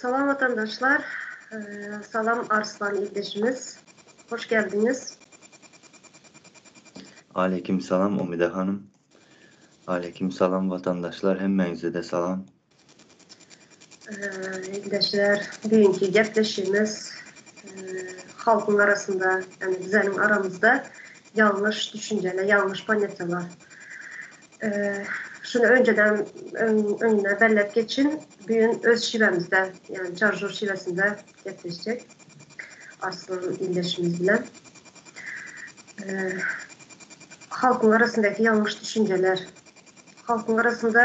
Salam vatandaşlar. Salam Arslan ildeşimiz. Hoş geldiňiz. Aleýkim salam Umyda hanym. Aleýkim salam watandaşlar hemmäňize-de salam. Ildeşler, düýnki gepleşigimiz halkyň arasynda, ýagny bizeniň aramyzda ýalňyş düşünjeler, ýalňyş ponýatiýalar. Şuny önceden öňünden belläp geçin, düýn öz şiwemizde, ýagny Çarjur şiwesinde gepleşjek Arslan ildeşimiz bilen. Halkyň arasyndaky ýalňyş düşünjeler Halkyň arasynda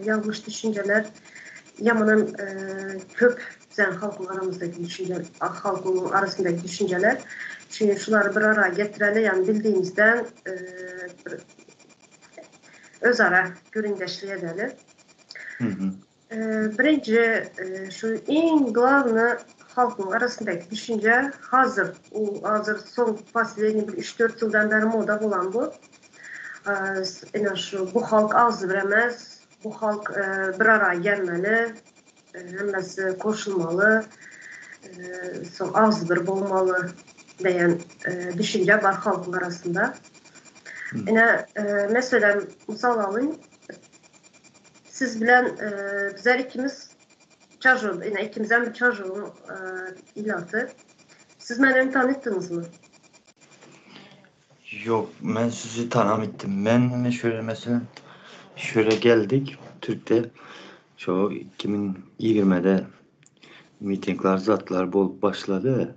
ýalňyş düşünjeler ýamanam köp biziň halkyň aramyzdaky düşünje halkyň arasyndaky düşünjeler. Çünki şulary bir ara getireli, ýagny bildiğimizden bir özara gürrüňdeşlik edeli. Birinji şu iň glawny halkyň arasyndaky düşünje hazir u hazir soň posledniý bir üç-dört ýyldan bäri moda bolan bu. Ine şu bu halk agzybir emes, bu halk bir ara gelmeli, hemmesi goşulmaly, soň agzybir bolmaly diýen düşünje bar halkyň arasynda. Ine meselem mysal alyň Siz bilen bizler ikimiz Çarjol, ine ikimizem bir Çarjoluň ilaty. Siz meni öň tanytdyňyzmy? Ýok, men sizi tanamytdym. Men ine şöyle meselem, şöyle geldik Türkde şo 2020-de mitingler zatlar bolup başlady.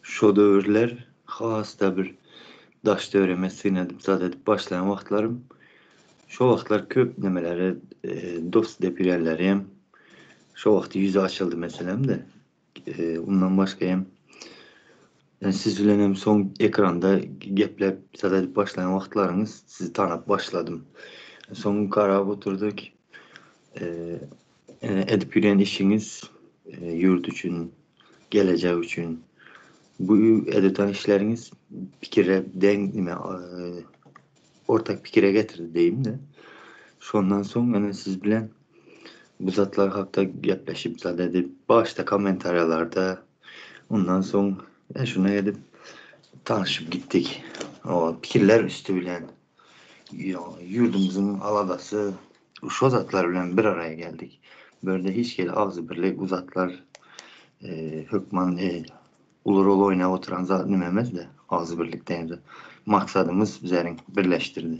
Şo döwürler has-da bir daş döwreme syn edip zat edip başlaýan wagtlarym. Şo wagtlar köp nemeleri dost dep ýörenleri hem şo wagty ýüzi açyldy meselemde. Ondan başga hem siz bilen hem soň ekranda geplep zat edip başlaýan wagtlaryňyz sizi tanap başladym. Soň garap oturdyk. Edip ýören işiňiz ýurt üçin, gelejek üçin bu edip işleriňiz pikire deň nime ortak pikire getirdi diýeyim-de. Şondan soň ene siz bilen bu zatlar hakda gepleşip zat edip başda kommentariýalarda ondan soň e, şuna edip tanışyp gitdik. O pikirler üstü bilen ýurdumyzyň aladasy şo zatlar bilen bir araya geldik. Börde hiç hili agzy birlik bu zatlar e, hökman e, uly rol oýnap oturan zat nime emes-de, agzy birlik diýende maksadymyz bizleriň birleşdirdi.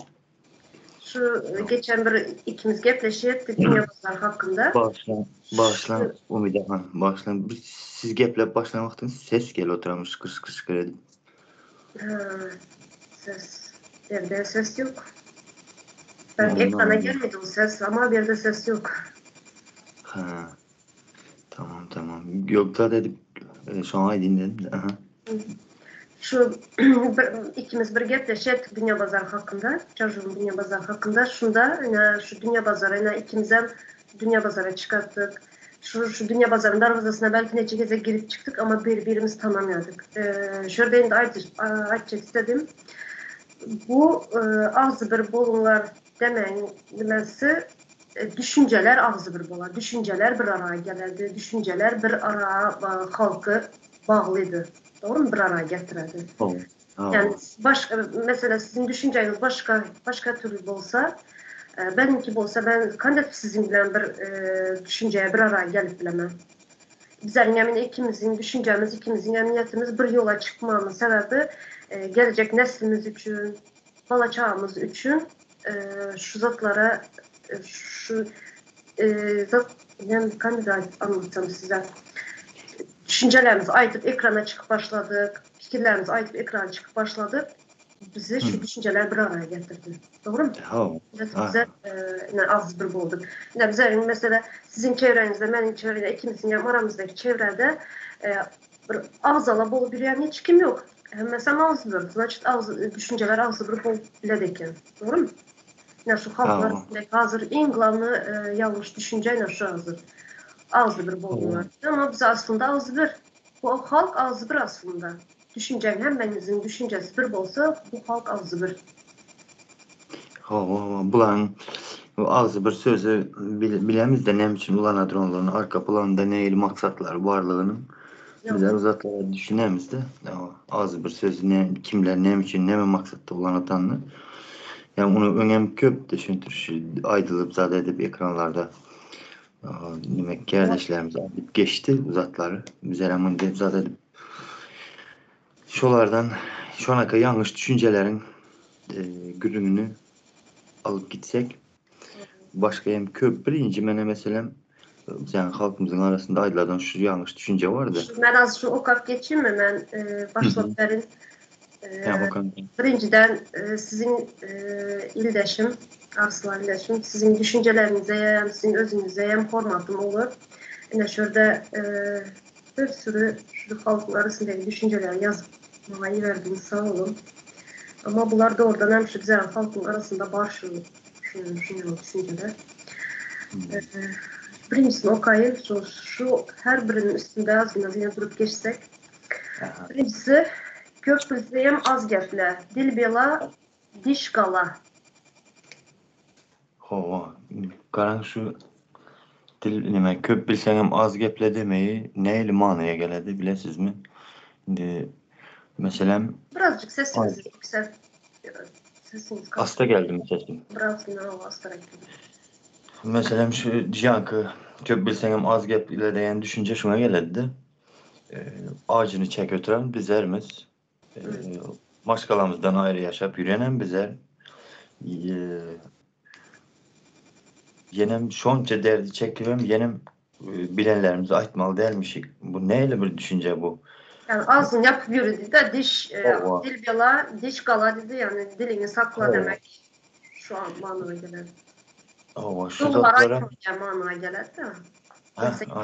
Şu geçen bir ikimiz gepleşipdik Dünýä bazary hakynda. Bagyşlaň, bagyşlaň Umyda hanym, bagyşlaň. Bir siz gepläp başlan wagtyňyz ses gelip oturanmyş şykyr şykyr şykyr edip. Ha, ses. Bende ses ýok. Ben ekrana gelmedi o ses ama bende ses ýok. Ha. Tamam tamam. Ýok zat edip e, şoňa aýdyn dedim. Aha. Şu bir, ikimiz bir gepleşip Dünýä bazary hakynda, Çarjurun Dünýä bazary hakynda. Şunda ine şu Dünýä bazary ine ikimizem Dünýä bazara çykartdyk. Şu şu Dünýä bazaryň darwazasyna belki neçe gezek girip çykdyk ama bir birimiz tanamaýardyk. Ee, şu ýerde indi aýtjak istedim. Bu e, agzybir boluňlar demäň demesi e, düşünjeler agzybir bolar. Düşünjeler bir araya gelerdi. Düşünjeler bir araya e, halky baglydy. Dogrymy? Bir araya getirerdi. Yani başka mesela sizin düşünceniz başka başka türlü bolsa, e, benimki bolsa ben kandet sizin bilen bir e, düşünceye bir araya gelip bilemem. Bizlerin yani ikimizin düşüncemiz, ikimizin emniyetimiz bir yola çıkmamın sebebi e, gelecek neslimiz için, bala çağımız için e, şu zatlara e, şu e, zat yani kandet anlatsam size. Düşüncelerimizi aýdyp ekrana çykyp başladyk. Pikirlerimizi aýdyp ekrana çykyp başladyk. Bizi şu düşünjeler bir araya getirdi. Dogrymy? Ha. Bize e, ine az bir bolduk. Ine bize mesela sizin çevrenizde, benim çevremde, ikimizin hem aramızdaki çevrede e, bir ağzala bolup yürüyen hiç kim yok. Mesela ağzı bir, значит ağzı, düşünceler ağzı bir bolup bile eken. Doğru mu? Ine şu halklar hazır en glавный e, yanlış düşünce ine şu hazır. Ağzı bir boldular. Ama biz aslında ağzı bir. Bu halk ağzı bir aslında. Düşüncen hemmenizin düşüncesi bir bolsa bu halk ağzı bir. Hawa, hawa, bularyň Bu agzy bir sözi bilemizde näme üçin ulanadyr onlaryň arka planynda nähili maksatlary barlygyny bizler o zatlara düşünemizde. Agzy bir sözi ne kimler näme üçin näme maksatda ulanatanyny. Ýa ony öňem köp düşündiriş aýdylyp zat edip ekranlarda demek kärdeşlerimiz aýdyp geçdi bu zatlary. Bizlerem muny zat edip şolardan şonaka ýalňyş düşünjeleriň gürrüňini alyp gitsek başga hem köp birinji mene meselem bizäň halkymyzyň arasynda aýdylardan şu ýalňyş düşünje bardy. Men az şu okap geçeyim mi? Men başlap berin. Birinjiden siziň ildeşim, Arslan ildeşim, siziň düşünjelerinize hem, siziň özüňize hem hormatym uly. Ine şurada bir sürü şu halkyň arasyndaky düşünjeleri ýazyp maňa iberdiňiz, sag boluň. Amma bular dogrudan hem şu bize halkyň arasynda bar şu şu şu düşünjeler. Birinjisini okaýyn, şu şu her birinin üstünde azgina yine durup geçsek. Birinjisi köp bilseňem az geple, dil bela, diş gala. Hawa, garaň şu dil neme köp bilseňem az geple demeýi nähili manyýa geledi bilesizmi? Indi meselem Birazjyk sesiňizi ýükselt. Sesiňiz Asta geldimi sesim? Biraz ýa astarak geldi. Meselem şu diýanky köp bilseňem az geple diýen düşünje şuňa geledi-de. Ajyny çekip oturan bizlermiz. Maşgalamyzdan aýry ýaşap ýörenem bizler. Ýenem şonça derdi çekibem ýenem bilenlerimizi aýtmaly dälmişik. Bu nähili bir düşünje bu? Ýani agzyňy ýapyp ýöri diýdi-de, diş dil bela, diş gala diýdi, ýani diliňi sakla demek şu manyga geler. Hawa, şu zatlara manyga geler-de.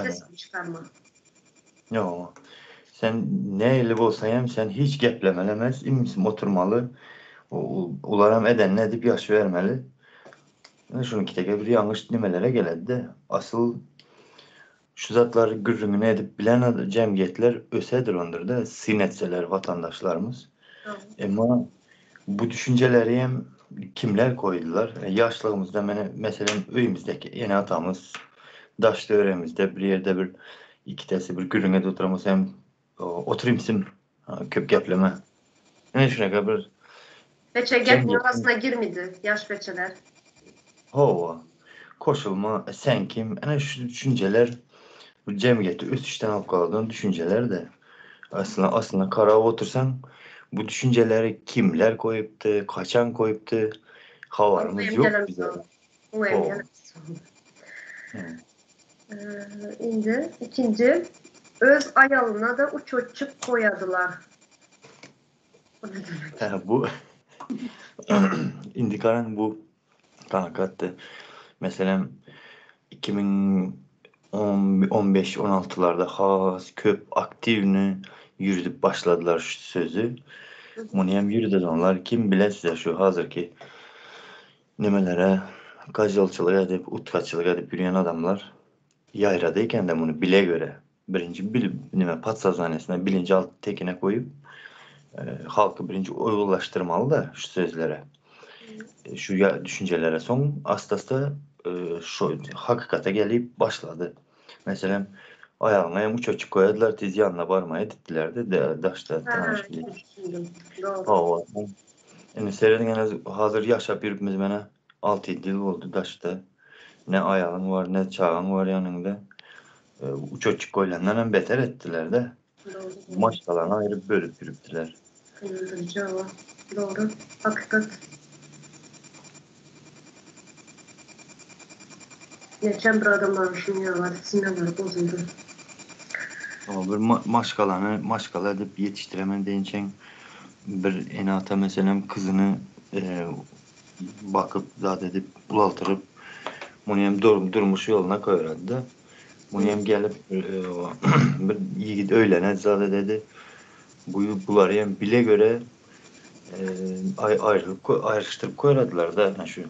Sesini çykarma. Ýok. Sen nähili bolsa hem sen hiç geplemeli emes, imism oturmaly. Ularam edenini edip ýaşybermeli. Ine şunuňkideki bir ýalňyş nimelere geledi-de. Asyl şu zatlary gürrüňini edip bilen jemgyýetler ösedir ondur-da, syn etseler watandaşlarymyz. Emma bu düşünjeleri hem kimler koýdular? Ýaşlygymyzda meni meselem öýümizdäki ene-atamyz daş-töweregimizde bir ýerde bir ikidesi bir gürrüň edip oturan bolsa hem oturymsyn köp gepleme. Ine şunaka bir Beçe gepiň arasyna girmidi ýaş beçeler. Hawa. Koşulma, sen kim? Ine şu düşünjeler bu jemgyýeti ösüşden alyp galan düşünjeler-de. Aslynda aslynda garap otursaň bu düşünjeleri kimler koýupdy, kaçan koýupdy habarymyz ýok bize. Indi ikinji öz aýalyna-da uçotçik goýadylar. Bu ne demek? Hä bu indi garaň bu hakykatda meselem 2015 16-larda has köp aktiwny ýürdüp başladylar şu sözi. Muny hem ýürdeden kim bile size şu hazyrky Nimelere gajylçylyk edip, utgaçylyk edip ýürýän adamlar ýaýrady ekende muny bile göre. Birinji bil nime podsoznaniýasyna bilinji alt tekine goýup, halky birinji uýgunlaşdyrmaly-da şu sözlere. Şu düşünjelere soň asta-asta şu hakykata gelip başlady. Meselem, aýagyňa hem uçaçyk goýadylar, tiz ýanyna barmaý edipdiler-de, daşda tanyş bilen. Hawa. Indi serediň ene hazir ýaşap ýörüpmiz menä 6-ýedi ýyl boldy daşda. Ne aýalyň bar, ne çagaň bar ýanyňda. Uçaçyk goýlandan hem beter etdiler-de. Maşgalany aýryp bölüp ýörüpdiler. Gynandyryjy hawa. Dogry. Hakykat. Neçem bir adamlaryň şuny ýaly semýalary bozuldy. Hawa bir maşgalany maşgala edip ýetişdiremen diýençeň bir ene-ata meselem kyzyny bakyp zat edip ulaltyryp muny hem durmuş ýoluna koýarady-da. Muny hem gelip bir ýigit öýlenedi zat ededi. Bu bulary hem bile göre aýrylyp aýryşdyryp koýradylar-da ene şu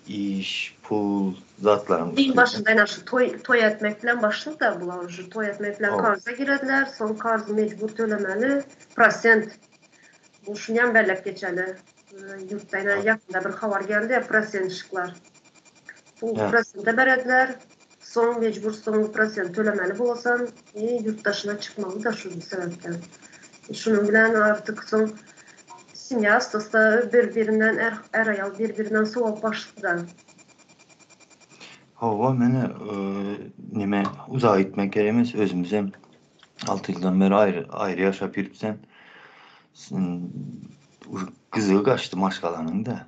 iş, pul zatlaryň Iň başynda ene şu toý toý etmek bilen başlady bular şu toý etmek bilen karza girediler, soň karzy mejbur tölemeli, prosent. Bu şuny hem belläp geçeli. Ýurtda ene ýakynda bir habar geldi, prosentşikler. Pul prosente berediler. Soň mejbur soň prosent tölemeli bolasan i ýurt daşyna çykmaly da şu sebäpden. Şunuň bilen artyk soň semýa asta-asta bir birinden är är aýal bir birinden sowap başlady. Hawa meni neme uzaga gitmek gerek emes özümizem 6 ýyldan beri aýry aýry ýaşap ýörüpsem gyzygy gaçdy maşgalanyň da.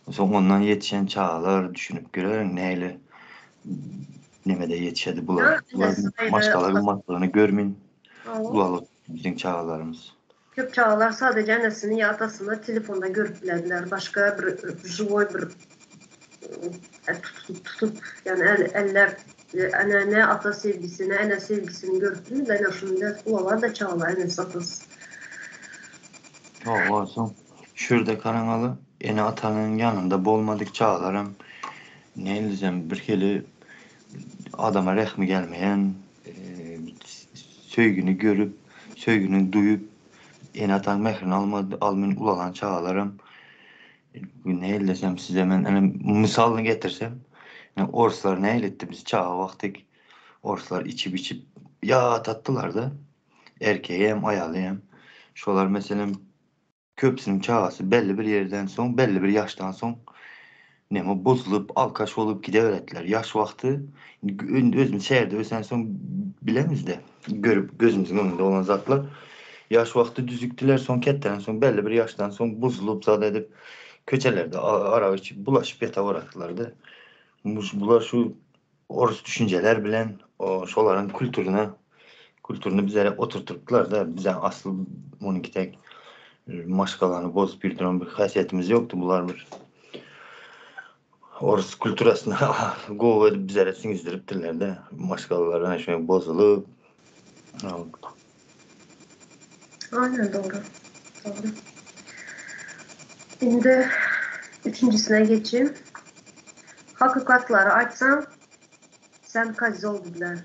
Soň ondan ýetişen çagalar düşünip görerin nähili nemede ýetişedi bular. Bular maşgala gymmatlygyny görmin ulalyp biziň çagalarymyz. Köp çagalar sadece enesini ýa atasyny telefonda görüp bilediler. Başga bir živoý bir tutup ýani elläp ene ne ata sevgisi ne ene sevgisini görüp bilmediler. Ene şuny bilen ulalar-da çagalar enesi atasy. Hawa soň şurda karaňaly ene-atanyň ýanynda bolmadyk çagalaram nädilsem birhili adama rehmi gelmeýän söýgini görüp söýgini duýup ene-ataň mährini almady almyn ulalan çagalaram nähili desem size men ine mysalyny getirsem orslar nähili etdi biz çaga wagty orslar içip içip ýatatdylarda Erkegi hem, aýaly hem. Şolar meselem köpüsiniň çagasy belli bir ýerden soň, belli bir ýaşdan soň neme bozulyp, alkaş bolup gideberetdiler. Ýaş wagty indi özümiz şäherde ösensoň bilemizde, görüp gözümiziň öňünde bolan zatlar. Ýaş wagty düzükdiler, soň ketdeden soň belli bir ýaşdan soň bozulyp zat edip köçelerde arak içip bulaşyp ýataberetdiler-de. Bular şu Orus düşünjeler bilen şolaryň kültürine kültürini bizlere oturtdypdylar-da, bize asly munyňky tek maşgalany bozup ýürdüren bir häsiýetimiz ýokdy, bular bir orus kültürasyny gowy edip bizlere siňizdiripdirler-de, maşgalalar ana şeýle bozulyp. Aynen dogry. Dogry. Indi üçünjisine geçeyim. Hakykatlary aýtsaň, sen kozýol diýdiler.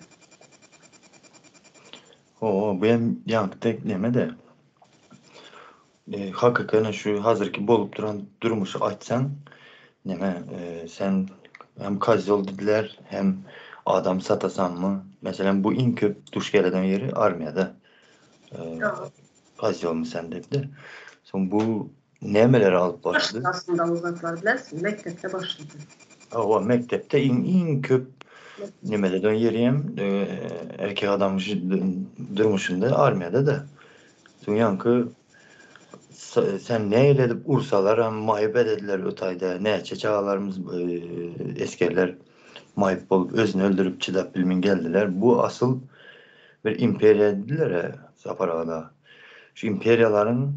Hawa, bu hem ýaňky tek neme-de. Hakyky şu hazirki bolup duran durmuşy aýtsaň, neme, sen hem kozýol diýdiler, hem adam satasanmy? Meselem, bu iň köp duş geleden ýeri armiýada. Kozýolmy sen diýipdir. Soň bu nämeleri alyp bardy? Aslynda o zatlar bilersiň, mekdepde başlady. Hawa, mekdepde iň iň köp nemede dön ýeri hem erkek adam durmuşynda armiýada-da. Soň ýaňky sen nähili edip ursalaram maýyp edediler o taýda näçe çagalarymyz esgerler maýyp bolup özüni öldürip çydap bilmin geldiler. Bu asyl bir imperiýa edidiler Sapar agada. Şu imperiýalaryň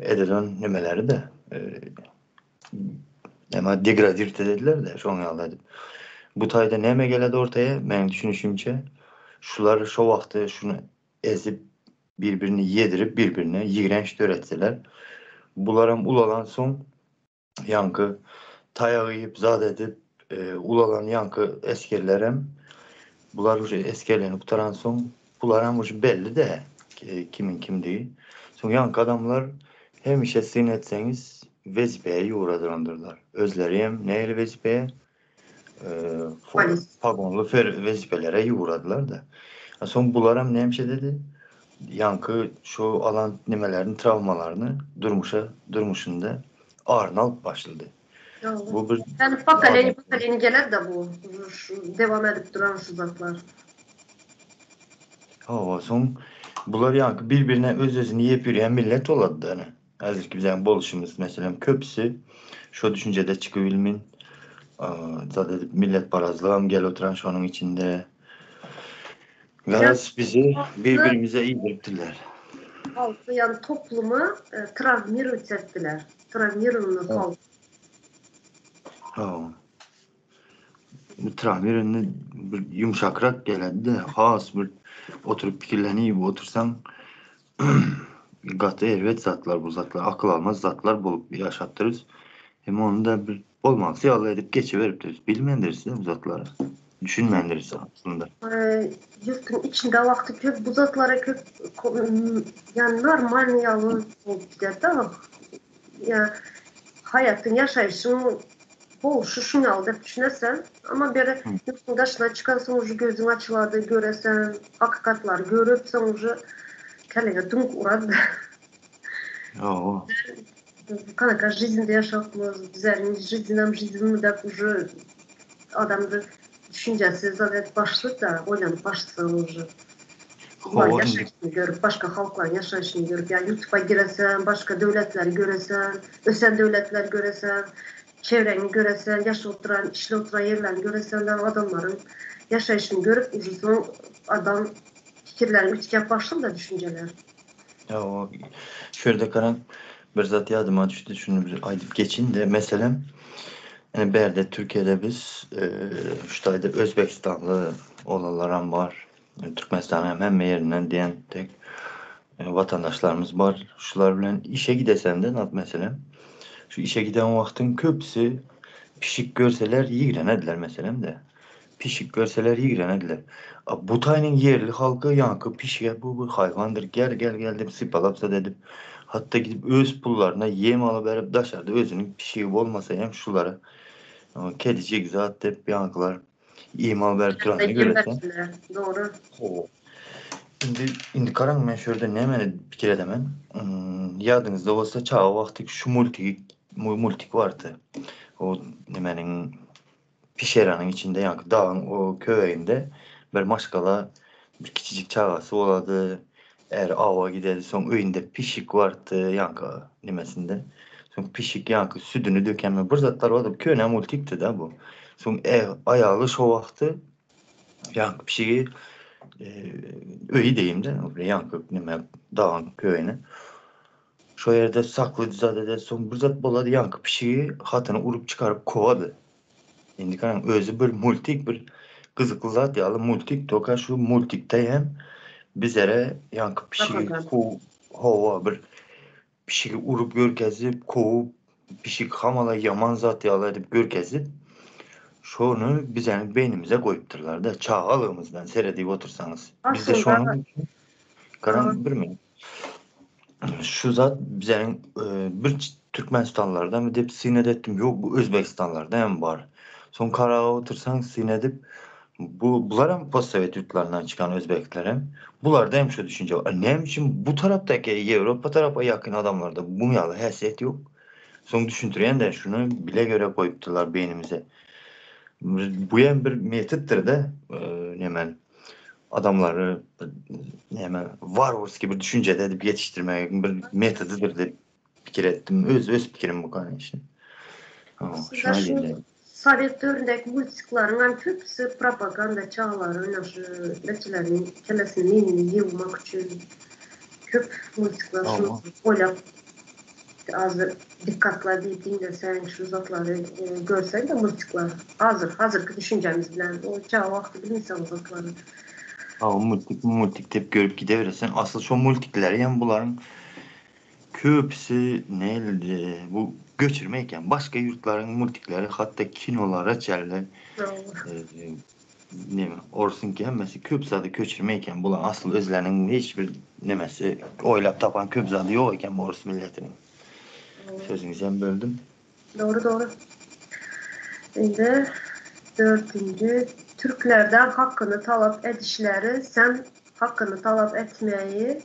edilen nemeleri-de näme degradirт edediler-de şoň ýaly edip. Bu taýda näme geledi ortaýa meniň düşünişimçe şular şo wagty şuny ezip, bir-birini ýedirip, bir-birine ýigrenç döretseler, bularam ulalansoň ýaňky taýak iýip, zat edip, ulalan ýaňky esgerlerem, bular uje esgerligini gutaransoň, bularam uje belli-dä kimiň kimdigi. Soň ýaňky adamlar hemişe syn etseňiz wezipeye ýuwradyrandyrlar. Özleri hem nähili wezipeye? Pagonly wezipelere ýuwradylar-da. Soň bularam nämişe dedi? Ýaňky şu alan nimelerini, trawmalaryny durmuşa, durmuşynda aryny alyp başlady. Bu bir Yani pokoleniýe pokoleniýe geler-de bu dewam edip duran şu zatlar. Hawa, soň bular ýaňky bir-birine öz-özüni iýip ýörýän millet bolady-da ine. Häzirki biziň bolşumyz, meselem, köpüsi şo düşünjede çykyp bilmin. Zat edip milletparazlygam gelip oturan şonuň içinde. Garaz bizi bir-birimize iýdiripdirler. Halky ýagny toplumy trawmirowat etdiler. Trawmirowanyý halk. Hawa. Bu trawmirowanyý bir ýumşakrak geledi-de, has bir oturyp pikirlenip otursaň Gaty erbet zatlar bu zatlar akyl almaz zatlar bolup ýaşapdyrys. Hem ony da bir bolmalysy ýaly edip geçiberipdiris. Bilmändiris bu zatlary. Düşünmändiris aslynda. Ýurtuň içinde wagty köp bu zatlara köp ýa normalny ýaly bolup gidýär-de. Ýa haýatyň ýaşaýşyň. Bolşy şuňaly dep düşünersen, amma beri ýurtun daşyna çykansoň uje gözüň açylady, göresen, hakykatlary görüp soň uje kelleňe düňk urady. Hawa. Kanaka žizinde ýaşapmyz, bizäriň žizinam žizinmi dep uje adamda düşünjesi zat edip başlady-da, oýlanyp başlasaň uje. Hawa, indi. Ýaşaýşyny görüp, başga halklaryň ýaşaýşyny görüp, ýa ýutuba giresen, başga döwletleri göresen, ösen döwletleri göresen, çevreňi göresen, ýaşap oturan, işläp oturan ýerlerini göresen dagy adamlaryň ýaşaýşyny görüp, uje soň adam pikirleri üýtgäp başlady-da düşünjeler. Hawa, şu ýerde garan bir zat ýadyma düşdi, şuny bir aýdyp geçiň-de, meselem, ine bärde Türkiýede biz şu taýda özbegistanly oglanlaram bar, Türkmenistanyň hem hemme ýerinden diýen tek watandaşlarymyz bar. Şular bilen işe gidesende, meselem, şu işe giden wagtyň köpüsi pişik görseler ýigrenediler meselem-de. Pişik görseler ýigrenediler. A bu taýynyň ýerli halky ýaňky pişige bu bir haýwandyr, gel gel gel diýip sypalap-zat edip, hatda gidip öz pullaryna ýem alyberip daşarda özüniň pişigi bolmasa hem şulara kedijik zat diýip ýaňkylar ýem alyberip duranyny göresen. Dogry. Hawa. Indi indi garaň men şu ýerde nämeni pikir edemen. Ýadyňyzda bolsa çaga wagty şu multigi multik bardy. O nemeniň Pişeranyň içinde ýaňky dagyň o köweginde bir maşgala bir kiçijik çagasy bolady. Äri awa gidedi soň öýünde pişik bardy ýaňky nemesinde. Soň pişik ýaňky südüni dökenmi bir zatlar bardy köne multikdi-da bu. Soň aýaly şo wagty ýaňky pişigi öýi deýin-de ýaňky neme dagyň köwegine. Şo ýerde sakly zat eder, soň bir zat bolady, ýaňky pişigi hatyny urup çykaryp kowady. Indi garaň, özi bir multik, bir gyzykly zat ýaly multik, toka şu multikde hem bizere ýaňky pişigi kow, hawa, bir pişigi urup görkezip, kowup, pişik hamala ýaman zat ýaly edip görkezip, şony bizeniň beýnimize goýupdyrlar-da, çagalygymyzdan seredip otursaňyz. Bizde şonuň üçin, garaň, bir minut. Şu zat bizeniň bir Türkmenistanlardamy diýip syn edetdim. Ýok, bu Özbegistanlarda hem bar. Soň karaga otursaň syn edip, bu bular hem postsowet ýurtlaryndan çykan özbekler hem. Bularda hem şu düşünje bar. Näme üçin bu tarapdaky Ýewropa tarapa ýakyn adamlarda bu ýaly häsiýet ýok? Soň düşündirýän-de şuny bile göre goýupdyrlar beýnimize. Bu hem bir metoddyr-da, nemen. Adamlary näme warwarskiý bir düşünjede edip ýetişdirmegiň bir metodydyr diýip pikir etdim. Öz öz pikirim bu kanyşyn. Aslynda şu sowet döwründäki multiklaryň hem köpüsi propaganda çagalaryň şu neçeleriň kellesini meýnini ýuwmak üçin köp multikler şuny oýlap Hazir dikkatla diýip diňleseň şu zatlary görseň-de multikler hazir hazirki düşünjemiz bilen o çaga wagty bilmeseň o zatlary. Hawa multik multik diýip görüp gideberesen asyl şo multikleri hem bularyň köpüsi näli bu göçürme eken başga ýurtlaryň multikleri hatda kinolara çenli Neme orsuňky hemmesi köp zady köçürme eken bular asyl özleriniň hiç bir nemesi oýlap tapan köp zady ýok eken bu orus milletiniň. Sözüňizem böldüm. Dogry dogry. Indi dördünji türklerden hakyny talap edişleri sen hakyny talap etmeyi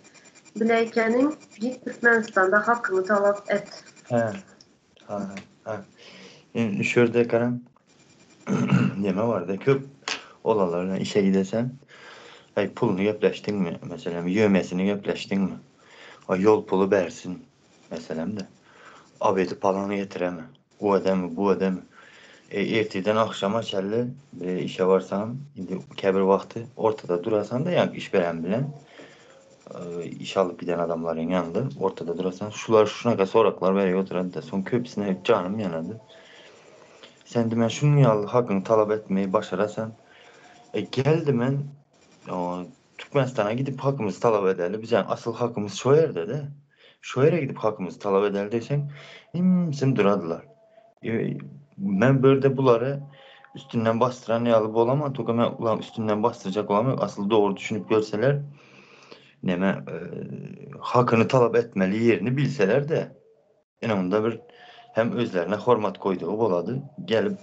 bileýkeniň git Türkmenistanda hakyňy talap et. Hä. Ha, ha. Indi şu ýerde garaň neme barda köp olalar bilen işe gidesen, aý puluny gepleşdiňmi, meselem, ýömesini gepleşdiňmi? A ýol puly bersin, meselem-de. Obedi palan getiremi? O edemi, bu edemi? E, ertirden agşama çenli bir işe barsam, indi käbir wagty ortada durasan-da, ýa işberen bilen Iş alyp giden adamlaryň ýanynda ortada durasan, şular şunaka soraklar berip oturady-da, soň köpüsine janym ýanady. Sen diýmän şunuň ýaly hakyňy talap etmeyi başarasan. E gel diýmän Türkmenistana gidip hakymyzy talap edeli, biziň asyl hakymyz şo ýerde-de. Şo ýere gidip hakymyzy talap edeli diýseň, ümsüm duradylar. E, men bu ýerde bulary üstünden basdyran ýaly bolaman, toka men ularyň üstünden basdyrjak bolamok. Asyl dogry düşünip görseler, neme, e, hakyny talap etmeli ýerini bilseler-de, ine onda bir Hem özlerine hormat koýdugy bolady. Gelip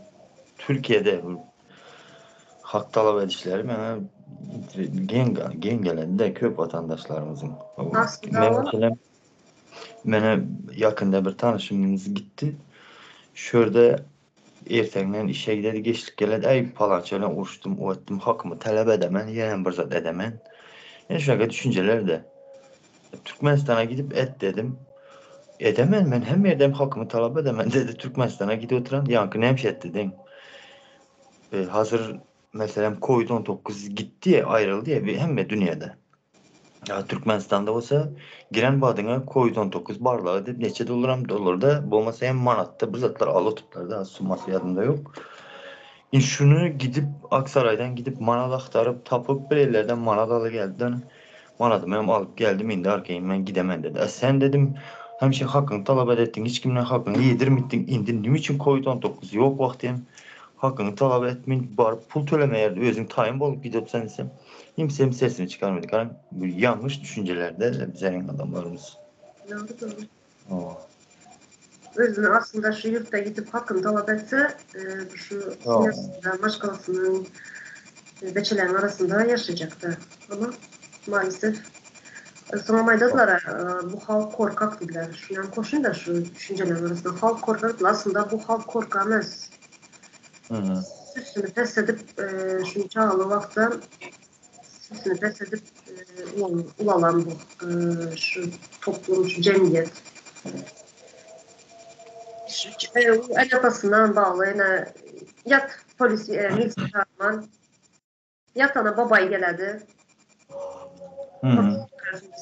Türkiýede hak talap edişleri maňa geň geň gelende köp watandaşlarymyzyň. Aslynda Men o meselem mene ýakynda bir tanyşymyz gitdi. Şu ýerde erteňden işe gidedi, geçlik geledi. Äý palança bilen uruşdym, o etdim, hakymy talap edemen, ýenem bir zat edemen. Ýene şuňa düşünjeler-de. Türkmenistana gidip et dedim. Edemen men hemme ýerde hem hakymy talap edemen dedi. Türkmenistana gidip oturan ýaňky näme etdi deň. E, hazır meselem Covid 19 gitdi, aýryldy ya hemme dünýäde. Ya Türkmenistanda bolsa giren badyňa Covid 19 barlagy dep neçe dollaram dollarda bolmasa hem manatda bir zatlar alyp tutuplar da summasy ýadymda ýok. In şuny gidip Aksaraydan gidip manat aktaryp tapyp bir ellerden manat aly geldi. Manadymy hem alyp geldim indi arkaýyn men gidemen dedi. A sen dedim hemişe hakyňy talap edetdiň hiç kimden hakyňy ýedirmitdiň indi nime üçin Covid 19 ýok wagty hem hakyňy talap etmin baryp pul tölemeýärdi özüň taýyn bolup gidipsen desem kimse hem sesini çykarmady. Garaň bu ýalňyş düşünjelerde biziň adamlarymyz. Doğru doğru. Hawa. Özüni aslynda şu ýurtda gidip hakyny talap etse, e, şu semýasynda, maşgalasynyň, e, beçeleriň arasynda ýaşajakdy. Ama maalesef e, soňam aýdadylar, e, bu halk korkak diýdiler. Şunam goşun da şu düşünjeleriň arasynda halk korkak diýdiler. Aslynda bu halk korkak emes. Süsüni pes edip, e, şu çagaly wagtda süsüni pes edip e, ulalan bu e, şu toplum, şu jemgyýet. Şu, e, ene atasyndan bagly, ene ýat polis e, milisiýa çagyrman, ýatana babaý geledi.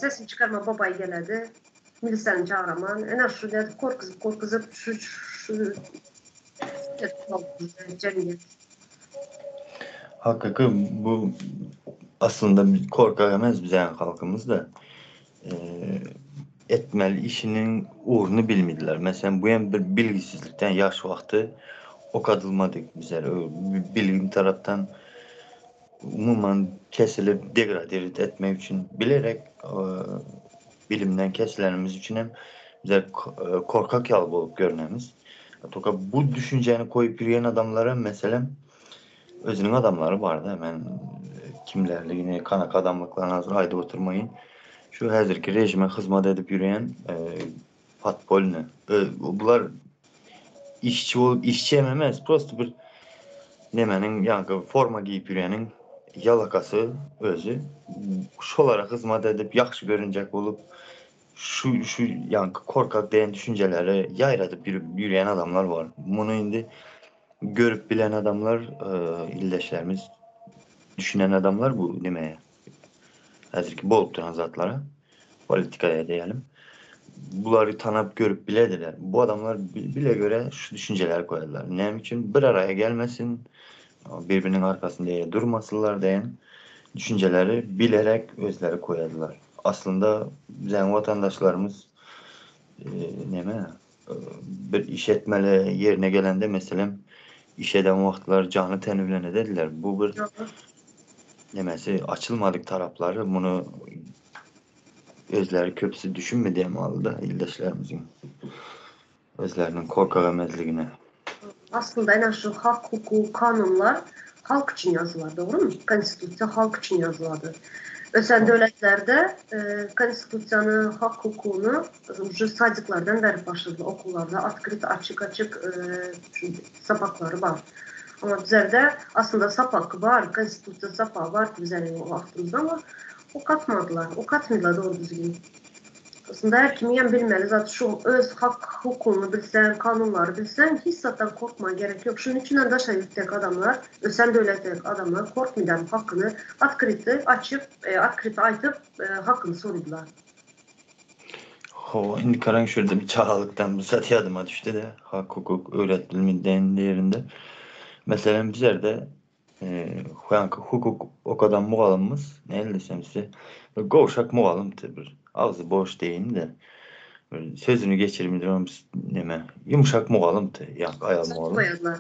Sesini çykarma babaý geledi. Milisiýany çagyraman. Ene şu dedi korkuzup korkuzup şu şu jemgyýet. Hakyky bu aslynda korkak emes biziň halkymyz da. E, etmeli işiniň ugruny bilmediler. Mesela bu hem bir bilgisizlikten yaş wagty okadylmadyk bize. Bilim tarapdan umuman kesilip degrade etmek üçin bilerek e, bilimden kesilenimiz üçin hem bize e, korkak ýaly bolup görünemiz. Toka bu düşünjeni koyup yürüyen adamlara mesela özüniň adamlary bardy. Men e, kimlerligini, kanak adamlyklaryny hazır aýdyp oturmayın. Şu häzirki rejime hyzmat edip yürüyen e, podpolny. E, bular işçi bolup işçi hem emez. Prosto bir nemenin ýa forma giýip ýüreniň ýalakasy özi şolara hyzmat edip ýagşy görünjek bolup şu şu ýa korkak diýen düşünjeleri ýaýradyp ýürüp ýürýän adamlar bar. Muny indi görüp bilen adamlar, e, ildeşlerimiz düşünen adamlar bu nemeye? Häzirki bolup duran zatlara politikaya diýelim. Bulary tanap görüp bilediler. Bu adamlar bile göre şu düşünjeleri koyarlar. Ne için bir araya gelmesin, birbirinin arkasında durmasınlar diýen düşünjeleri bilerek özleri koyarlar. Aslında bizim vatandaşlarımız e, neme e, bir iş etmeli yerine gelende mesela iş eden vaqtlar canı teni bilen edediler. Bu bir nemesi açılmadık tarafları bunu özleri köpüsü düşünmedi da ildeşlerimizin özlerinin korkak emezligine. Aslında ene şu hak, hukuk, kanunlar halk için yazılar, doğru mu? Konstitusiya halk için yazıladı. Ösen döwletlerde e, konstitusiýany, hak hukugunu уже sadiklardan berip başladı okullarda. Открыт, açık açık e, şu sapaklary bar. Ama bizlerde aslında sapak var, konstitusiya sapağı var bizlerin o vaxtımızda ama o katmadılar. O katmıyorlar doğru düzgün. Aslında her kim hem bilmeli. Zaten şu öz hak hukukunu bilsen, kanunları bilsen hiç zaten korkma gerek yok. Şunun için de daşa yurttaki adamlar, ösen döwletdeki adamlar korkmadan hakkını открыты açıp, e, открыты aytıp e, hakkını sorudular. Ho, indi karan şurada bir çağalıktan bir zat yadıma düştü de hak hukuk öğretilmeden yerinde. Mesela bizlerde e, hukuk o kadar muğalımız ne desem size gowşak muğalım bir ağzı boş değil de bir sözünü geçirmidir neme yumuşak muğalım ya ayal muğalım. Koyarlar.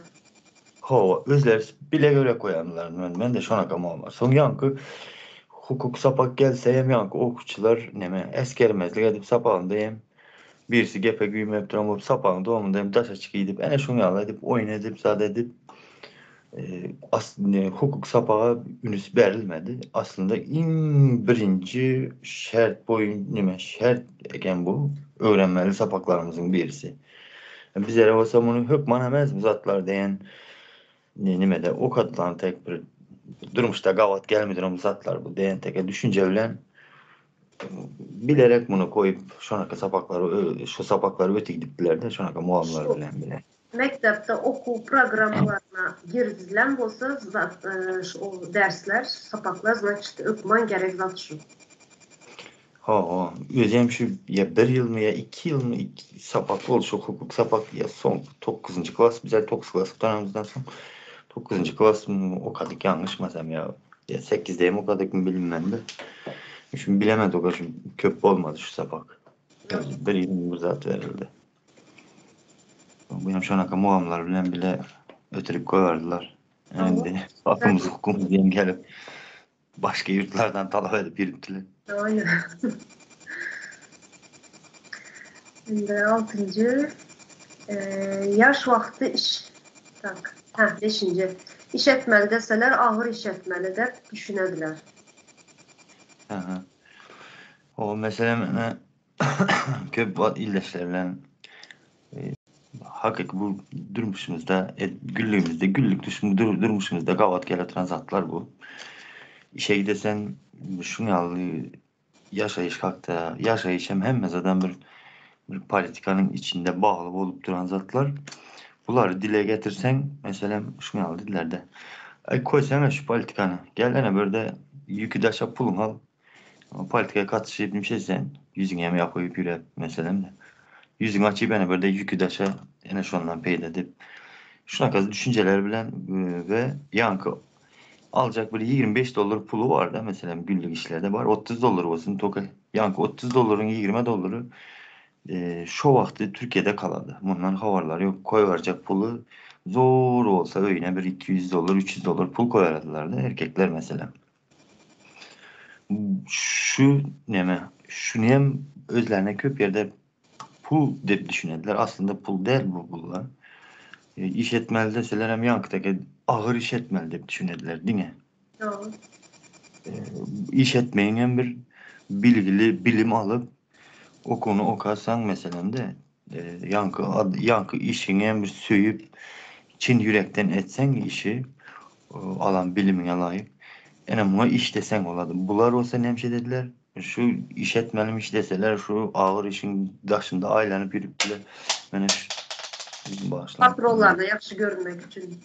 Ho, özleri bile göre koyanlar. Ben, ben de şona kama Son yankı hukuk sapak gelse hem yankı okuçular neme eskermezlik edip sapağında hem Birisi gepe güýmenip duran bolup sapagyň dowamynda hem daşa çyk gidip ene şuň ýaly edip oýun edip zat edip aslynda hukuk sapaga ünüs berilmedi. Aslynda iň birinji şert boýun neme şert eken bu öwrenmeli sapaklarymyzyň birisi. Bizlere bolsa muny hökman emez bu zatlar diýen nimede okadylan tek bir durmuşda gabat gelmediren bu zatlar bu diýen teke düşünje bilen bilerek muny koýup şonaka sapaklary şu sapaklary öte gidipdiler-de şonaka mugallymlar bilen bile. Mekdepde okuw programmalaryna girizilen bolsa zat şu dersler, sapaklar znaçit hökman gerek zat şu. Hawa, özem şu ýa bir ýylmy ýa iki ýylmy iki sapak boldy şu hukuk sapak ýa soň dokuzynjy klas bizler dokuz klas gutanamyzdan soň dokuzynjy klas okadyk ýalňyşmasam ýa ýa sekizde hem okadykmy bilmemde. Şuny bilemedik şu köp bolmady şu sapak. Bir ýyl bir zat berildi. Bu hem şonaka mugallymlar bilen bile ötürip goýardylar. Indi hakymyz hukumyz diýen gelip başga ýurtlardan talap edip ýürüpdiler. Aynen. Indi altynjy ýaş wagty iş tak ha beşinji iş etmeli deseler agyr iş etmeli dep düşünediler. Aha. O meselem Köp wagt ildeşler bilen hakyky bu durmuşymyzda, günlügimizde, günlük durmuşymyzda gabat gelip oturan zatlar bu. Işe gidesen şuň ýaly ýaşaýyş hakda, ýaşaýyş hem hemme zadam bir bir politikanyň içinde bagly bolup duran zatlar. Bulary dile getirseň, meselem, şuň ýaly dillerde. Aý koýsana şu politikany. Gel ene birde ýüki daşa puluňy al. Politikaya katyşyp nişe sen ýüzüňi hem ýapyp ýürep meselem de. Ýüzüňi açyp ene birde ýüki daşa ene şondan peýda dip. Şunaka düşünjeler bilen we ýaňky aljak bir 25 dollar puly bar da meselem günlük işlerde bar 30 dollar bolsun toka ýaňky 30 dollaryň 20 dollary şo wagty Türkiýede kalady. Mundan habarlary ýok. Koýberjek puly zor bolsa öýüne bir 200 dollar 300 dollar pul koýardylar-da erkekler meselem. Şu neme, şuny hem özlerine köp ýerde pul dep düşünediler. Aslynda pul däl bu pullar. Iş etmeli deseler hem ýaňky teke agyr iş etmeli dep düşünediler diňe. Dogry. Iş etmegiň hem bir bilgili bilim alyp okuwyny okasaň meselem de ýaňky ýaňky işiňi hem bir söýüp çyn ýürekden etseň işi alan bilimiňe laýyk ene muňa iş deseň bolady. Bular bolsa näme dediler? Şu iş etmelim iş deseler şu agyr işiň daşynda aýlanyp ýürüpdiler. Mene şu bagyşlaň. Patronlaryna ýagşy görünmek üçin.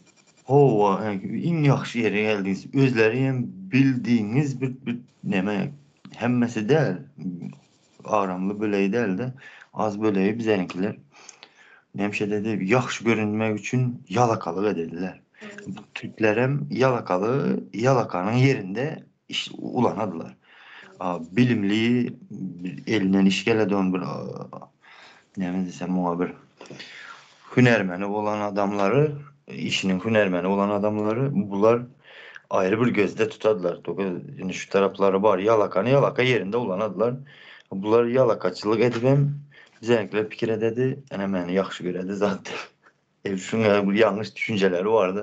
Hawa, iň ýagşy ýere geldiňiz. Özleri hem bildigiňiz bir bir neme hemmesi däl. Agramly bölegi däl-de, az bölegi bizenikiler. Näme dedi, ýagşy görünmek üçin ýalakalyk edediler. Türklerem ýalakalygy ýalakanyň ýerinde iş ulanadylar. Bilimli, elinden iş geleden bir näme diýsem muňa bir hünärmeni bolan adamlary, işiniň hünärmeni bolan adamlary bular aýry bir gözde tutadylar. Indi şu taraplary bar, ýalakany ýalaka ýerinde ulanadylar. Bular ýalakaçylyk edibem bizeňkiler pikir ededi, ene meni ýagşy göredi zat diýip. E, şuňa bir ýalňyş düşünjeleri bardy.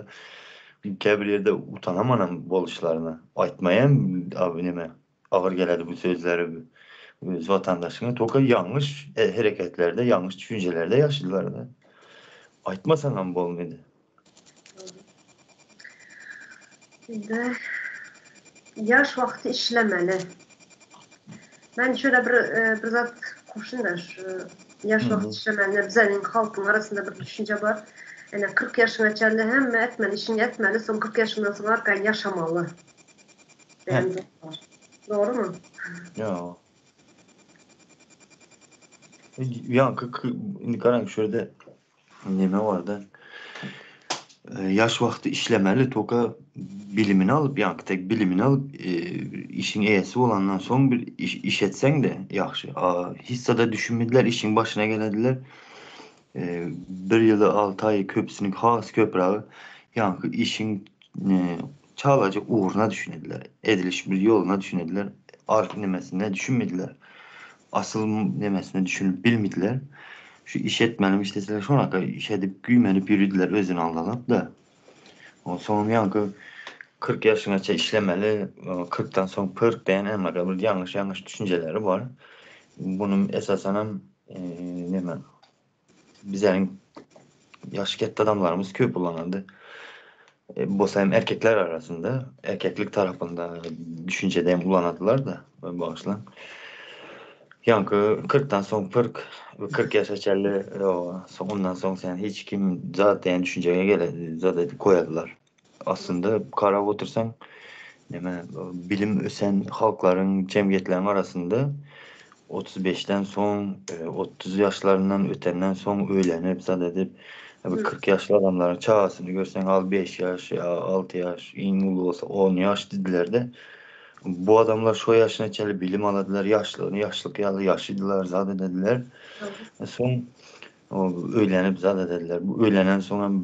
Käbir ýerde utanamanam boluşlaryna. Aýtmaýam abi neme agyr geledi bu sözleri öz watandaşyňa toka ýalňyş hereketlerde, ýalňyş düşünjelerde ýaşadylar-da. Aýtmasaňam bolmady. Indi ýaş wagty işlemeli. Men şöyle bir bir zat goşayım da şu ýaş wagty işlemeli. Bizeniň halkyň arasynda bir düşünje bar. Ene 40 ýaşyňa çenli hemme etmeli işiňi etmeli, soň 40 ýaşyňdan soň arkaýyn ýaşamaly. Diýen zat bar. Dogrumy? Ýok. Ýaňky indi garaň şu ýerde neme barda. Ýaş wagty işlemeli toka bilimini alyp ýaňky tek bilimini alyp işiň eýesi bolandan soň bir iş, iş etseň de ýagşy. Hissada düşünmediler işiň başyna gelediler. Bir ýyly 6 aý köpüsiniň has köprägi ýaňky işiň çalaja ugruna düşünediler. Ediliş bir ýoluna düşünediler. Ark nemesine düşünmediler. asyl nemesine düşünip bilmediler. Şu iş etmelim işleseler şonaka iş edip güýmenip ýöridiler özüni aldalap-da. Soňam ýaňky 40 ýaşyňaça işlemeli, 40-dan soň pyrk diýen emma bir ýalňyş-ýalňyş düşünjeleri bar. Bunuň esasanam neme bizleriň ýaşy ketde adamlarymyz köp ulanardy. Bolsa hem erkekler arasynda, erkeklik tarapynda düşünjede hem ulanardylar-da, bagyşlaň. Ýaňky 40-dan soň pyrk, 40 ýaşa çenli, soň ondan soň sen hiç kim zat diýen düşünjege gele, zat edip goýardylar. Aslynda garap otursaň, näme, bilim ösen halklaryň, jemgyýetleriň arasynda 35-den soň, 30 ýaşlaryndan ötenden soň öýlenip, zat edip, 40 ýaşly adamlaryň çagasyny görseň, al 5 ýaş ýa 6 ýaş, iň uly bolsa 10 ýaş diýdiler-de. Bu adamlar şo ýaşyna çenli bilim aladylar, ýaşlygyny ýaşlyk ýaly ýaşadylar, zat edediler. Soň öýlenip zat edediler. Bu öýlenen soň hem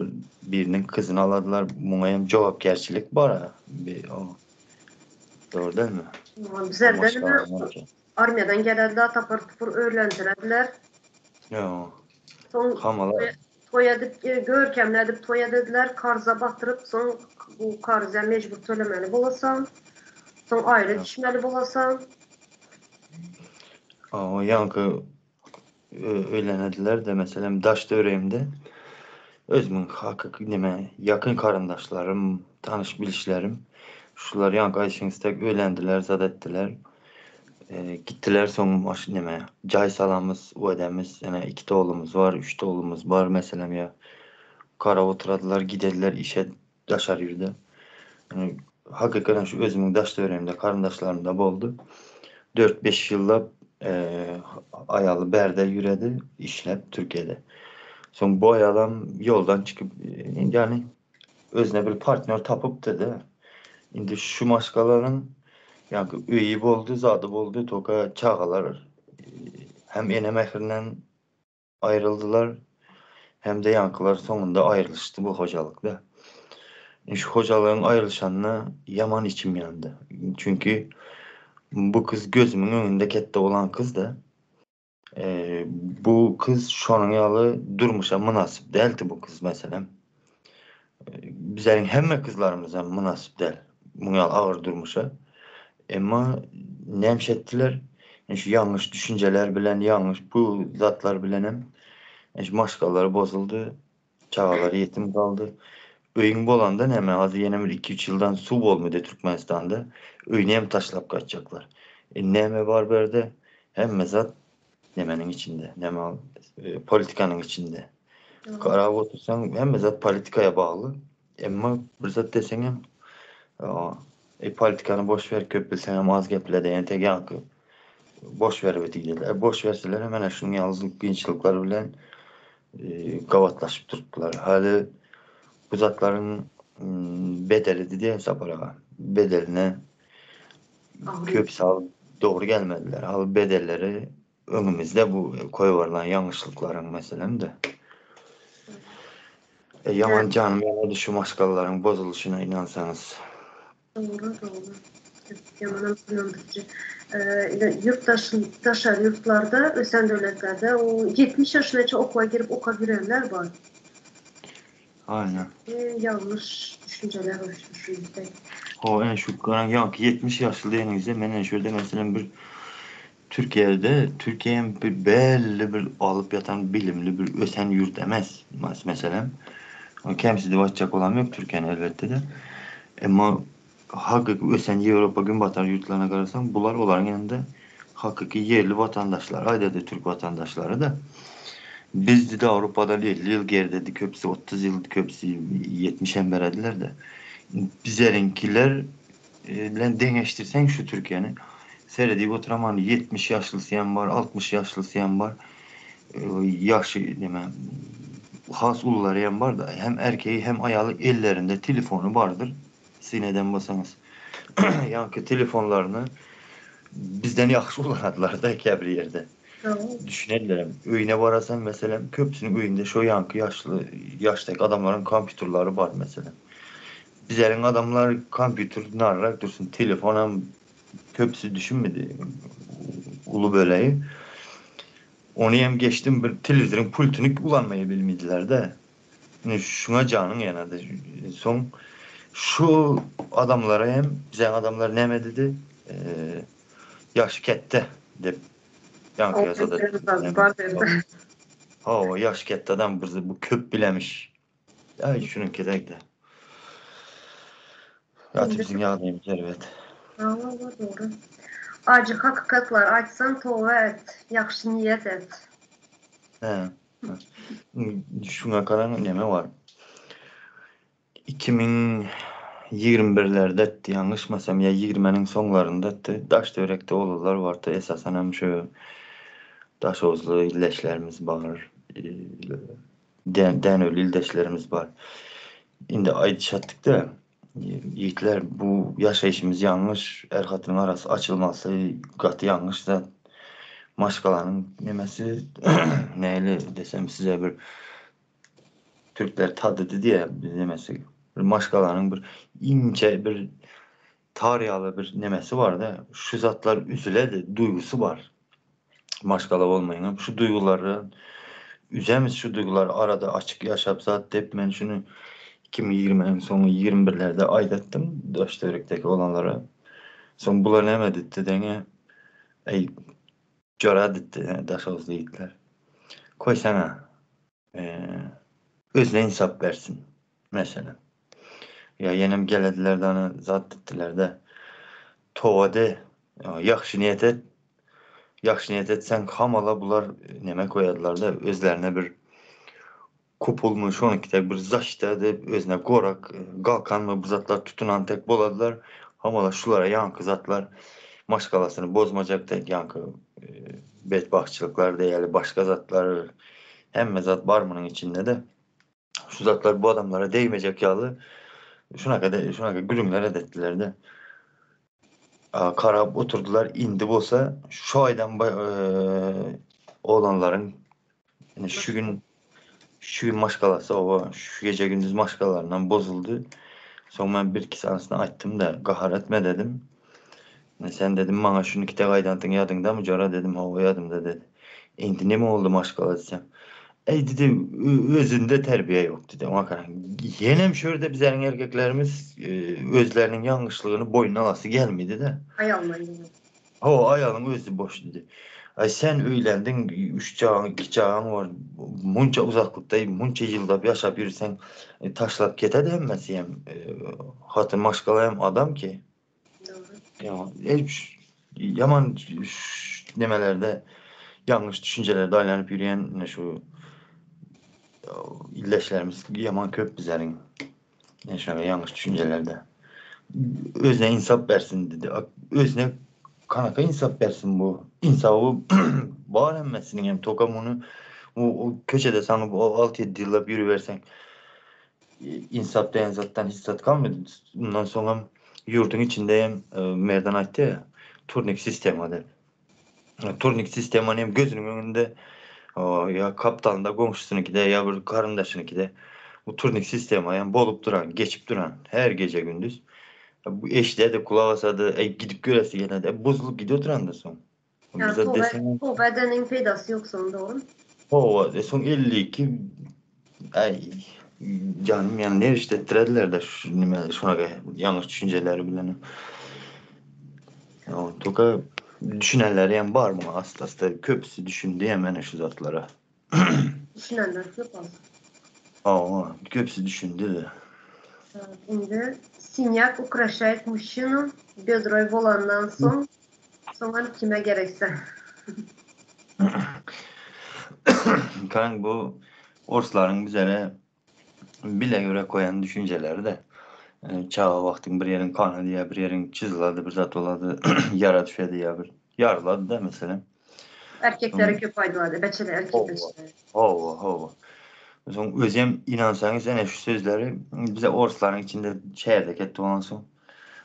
biriniň kyzyny aladylar. Muňa hem jogapkärçilik bar. Dogry dälmi? Bizlerde armiýadan gelediler, tapar tupur öýlendirediler. Ýa. Soň Hamala toý edip, görkemli edip toý edediler, karza batyryp, soň bu karza mejbur tölemeli bolasaň, soň aýra düşmeli bolasaň. O ýaňky öýlenediler-de, meselem, daş töweregimde özümiň hakyky neme, ýakyn garyndaşlarym, tanyş-bilişlerim, şular ýaňky aýdyşyňyz dek öýlendiler, zat etdiler. Gitdiler soň maş neme, jaý salamyz, o edemiz, ýene ikite oglumyz bar, üçte oglumyz bar, meselem, ýa garap oturadylar, gidediler işe daşary ýurda. Ýani hakykatan şu özümiň daş töweregimde garyndaşlarymda boldy. 4-5 ýyllap aýaly bärde ýüredi, işläp Türkiýede. Soň bu aýalam ýoldan çykyp, ýani özüne bir partnýor tapypdy-da. Indi şu maşgalanyň ýaňky öýi boldy, zady boldy, toka çagalar hem ene mährinden aýryldylar, hem-de ýaňkylar soňunda aýrylyşdy bu hojalykda. Indi şu hojalygyň aýrylyşanyna ýaman içim ýandy. Çünki bu gyz gözümiň öňünde ketde bolan gyz-da. Bu gyz şonuň ýaly durmuşa mynasyp däldi bu gyz meselem. Bizleriň hemme gyzlarymyzam mynasyp däl muň ýaly agyr durmuşa. Emma nämiş etdiler? Ine şu ýalňyş düşünjeler bilen, ýalňyş bu zatlar bilenem şu maşgalalary bozuldy, çagalar ýetim galdy. Öýüň bolanda näme, hazir ýene bir iki-üç ýyldan suw bolmady Türkmenistanda, öýüni hem taşlap gaçjaklar. E näme bar bu ýerde? Hemme zat nemeniň içinde, näme ol, politikanyň içinde. Garap otursaň, hemme zat politikaya bagly. Emma bir zat deseňem, e politikany boş ber, köp bilseňem az geple diýen tek ýaňky boş ber diýdiler. E boş berseler hem ene şunuň ýaly kynçylyklar bilen gabatlaşyp durupdylar. Hali bu zatlaryň bedeli diýen Sapar aga. Bedeline köp sal dogry gelmediler. Hal bedelleri öňümizde bu koýuberlen ýalňyşlyklaryň meselem-de. E, ýaman janym ýanady şu maşgalalaryň bozulyşyna ynansaňyz. Dogry, dogry. Ýamanam ynandyryjy. Ýurt daşary ýurtlarda, ösen döwletlerde o 70 ýaşyna okuwa girip okap ýörenler bar. Aýna. Ýalňyş düşünjeler şu ýerde. Ho, ene şu ýaňky 70 ýaşly diýeniňizde men ene şu ýerde meselem bir Türkiýede, Türkiýe hem bir belli bir alyp ýatan bilimli bir ösen ýurt emes meselem. Kemsidip aýtjak bolam ýok Türkiýäni elbetde-de. Emma hakyky ösen Ýewropa günbatar ýurtlaryna garasaň bular olaryň ýanynda hakyky ýerli watandaşlar aýdady türk watandaşlary-da. Biz dide Awrupadan 50 ýyl geridedi köpüsi 30 ýyl köpüsi 70 hem berediler-de. Bizleriňkiler bilen deňeşdirseň şu Türkiýäni seredip oturaman 70 ýaşlysy hem bar 60 ýaşlysy hem bar ýaşy neme has ululary hem bar da hem erkeği hem aýaly ellerinde telefony bardyr syn eden bolsaňyz ýaňky telefonlaryny bizden ýagşy ulanadylar da käbir ýerde düşünediler hem öýüne barasan meselem köpüsiniň öýünde şo ýaňky ýaşly ýaşdaky adamlaryň kompýuterleri bar meselem bizleriň adamlar kompýuter narrak dursun telefonam köpüsi düşünmedi. uly bölegi. Ony hem geçdim bir telewizoryň pultuny ulanmaýy bilmediler-de. Indi şuňa janyň ýanady. Soň şu adamlara hem bize adamlar näme dedi? Ýaşy ketde dep ýaňky ýazada. Hawa, ýaşy ketde adam bir bu köp bilemiş. Aý şunuňky degdi. Gaty biziň ýagdaýymyz erbet. Hawa, dogry. Ajy hakykatlar aýtsaň toba et, ýagşy niýet et. Hä. Şuňa garaň neme bar. 2021-lerde etdi, ýalňyşmasam, ýa ýigriminiň soňlarynda etdi. Daş-töwerekde olanlar bardy, esasan hem şu daşoguzly ildeşlerimiz bar, dänewli ildeşlerimiz bar. Indi aýdyşatdyk-da, ýigitler, bu ýaşaýşymyz ýalňyş, är-hatynyň arasy açylmasy gaty ýalňyş zat. Maşgalanyň nemesi, nähili desem size bir Türkler tadydy diýýär nemesi. Bir maşgalanyň bir inçe bir tar ýaly bir nemesi bar-da. Şu zatlar üzüledi, duýgusy bar. Maşgala bolmaýyň. Şu duýgulary üzemiz, şu duýgulary arada açyk ýaşap zat diýip men şuny 2020-niň soňy 21-lerde aýdatdym daş-töwerekdäki olanlara. Soň bular näme diýdi deňe? Eý, Jora diýdi daşoguzly ýigitler. Koýsana, özüne ynsap bersin, meselem. Ýa ýenem gelediler-de ony zat diýdiler-de, toba de, ýagşy niýet et. Ýagşy niýet etseň, hamala bular neme koýadylar-da, özlerine bir kupolmy, şonunki tek bir zaşita edip, özüne gorak, galkanmy bir zatlar tutunan tek boladylar. Hamala şulara ýaňky zatlar maşgalasyny bozmajak tek ýaňky betbagtçylyklar diýeli, başga zatlar, hemme zat bar munuň içinde-de. Şu zatlar bu adamlara degmejek ýaly şunaka şunaka gürrüňler edetdiler-de. Karap oturdylar, indi bolsa şu aýdan oglanlaryň Ine şu gün şu gün maşgalasy oba şu gece gündüz maşgalalaryndan bozuldy. Soň men bir iki sanysyna aýtdym da gahar etme dedim. Ne sen dedim maňa şuny kite gaýdantyň ýadyňdamy jora dedim hawa ýadymda dedi. Indi neme boldy maşgala diýsem. Eý dedi özünde terbiýe ýok dedi. Oňa garaň ýenem şu ýerde bizleriň erkeklerimiz e, özleriniň ýalňyşlygyny boýnuna alasy gelmedi-de. Aýalman ýok. Hawa, aýalyň özi boş diýdi. Aý, sen öýlendiň, üç çagaň, iki çagaň bar, munça uzaklykda, munça ýyllap ýaşap ýörseň, taşlap ketedi hemmesi hem. Hatyn maşgala hem adam ki. Dogry. Ýa, ýaman nemelerde, ýalňyş düşünjelerde aýlanyp ýörýän ine şu ildeşlerimiz ýaman köp bizleriň. Ine şoňa ýalňyş düşünjelerde. Özüne insap bersin dedi. Özüne kanaka insap bersin bu. Insaby bar hemmesiniň hem toka muny o köçede saňyp 6-7 ýyllap ýürüberseň insap diýen zatdan hiç zat galmady. Bundan soň hem ýurduň içinde hem e, Merdan aýtdy ya, turnik sistema diýip. Turnik sistemany hem gözüniň öňünde ýa kaptalynda goňşusynyňkide ýa bir garyndaşynyňkide bu turnik sistema hem bolup duran, geçip duran her gece gündüz. Bu eşidede kulak asada, e, gidip göresi gelende e, bozulup gidiyor duranda soň. Yani Bize toba, desen toba edenin peýdasy ýok soň dogry. Hawa, e, soň 52 ay canım yani ne işlettirediler de şu nime şuna yanlış düşünceleri bilen. Ya, toka düşünenler hem bar mı asla asla köpüsü düşündü hemen şu zatlara. Düşünenler köp az. Hawa, köpüsü düşündü de. Indi siняк украшает мужчину bedroý bolandan soň soňam kime gerekse. Kaň bu orslaryň bizlere bile göre koýan düşünjeleri de. Çaga wagtyň bir ýeriň kanady ýa bir ýeriň çyzylady, bir zat bolady, ýara düşedi ýa bir ýarylady da meselem. Erkeklere köp aýdylady, beçele erkek beçele. Hawa, hawa. Soň özem inansaňyz ene şu sözleri bize orslaryň içinde çärdek etdi ondan soň.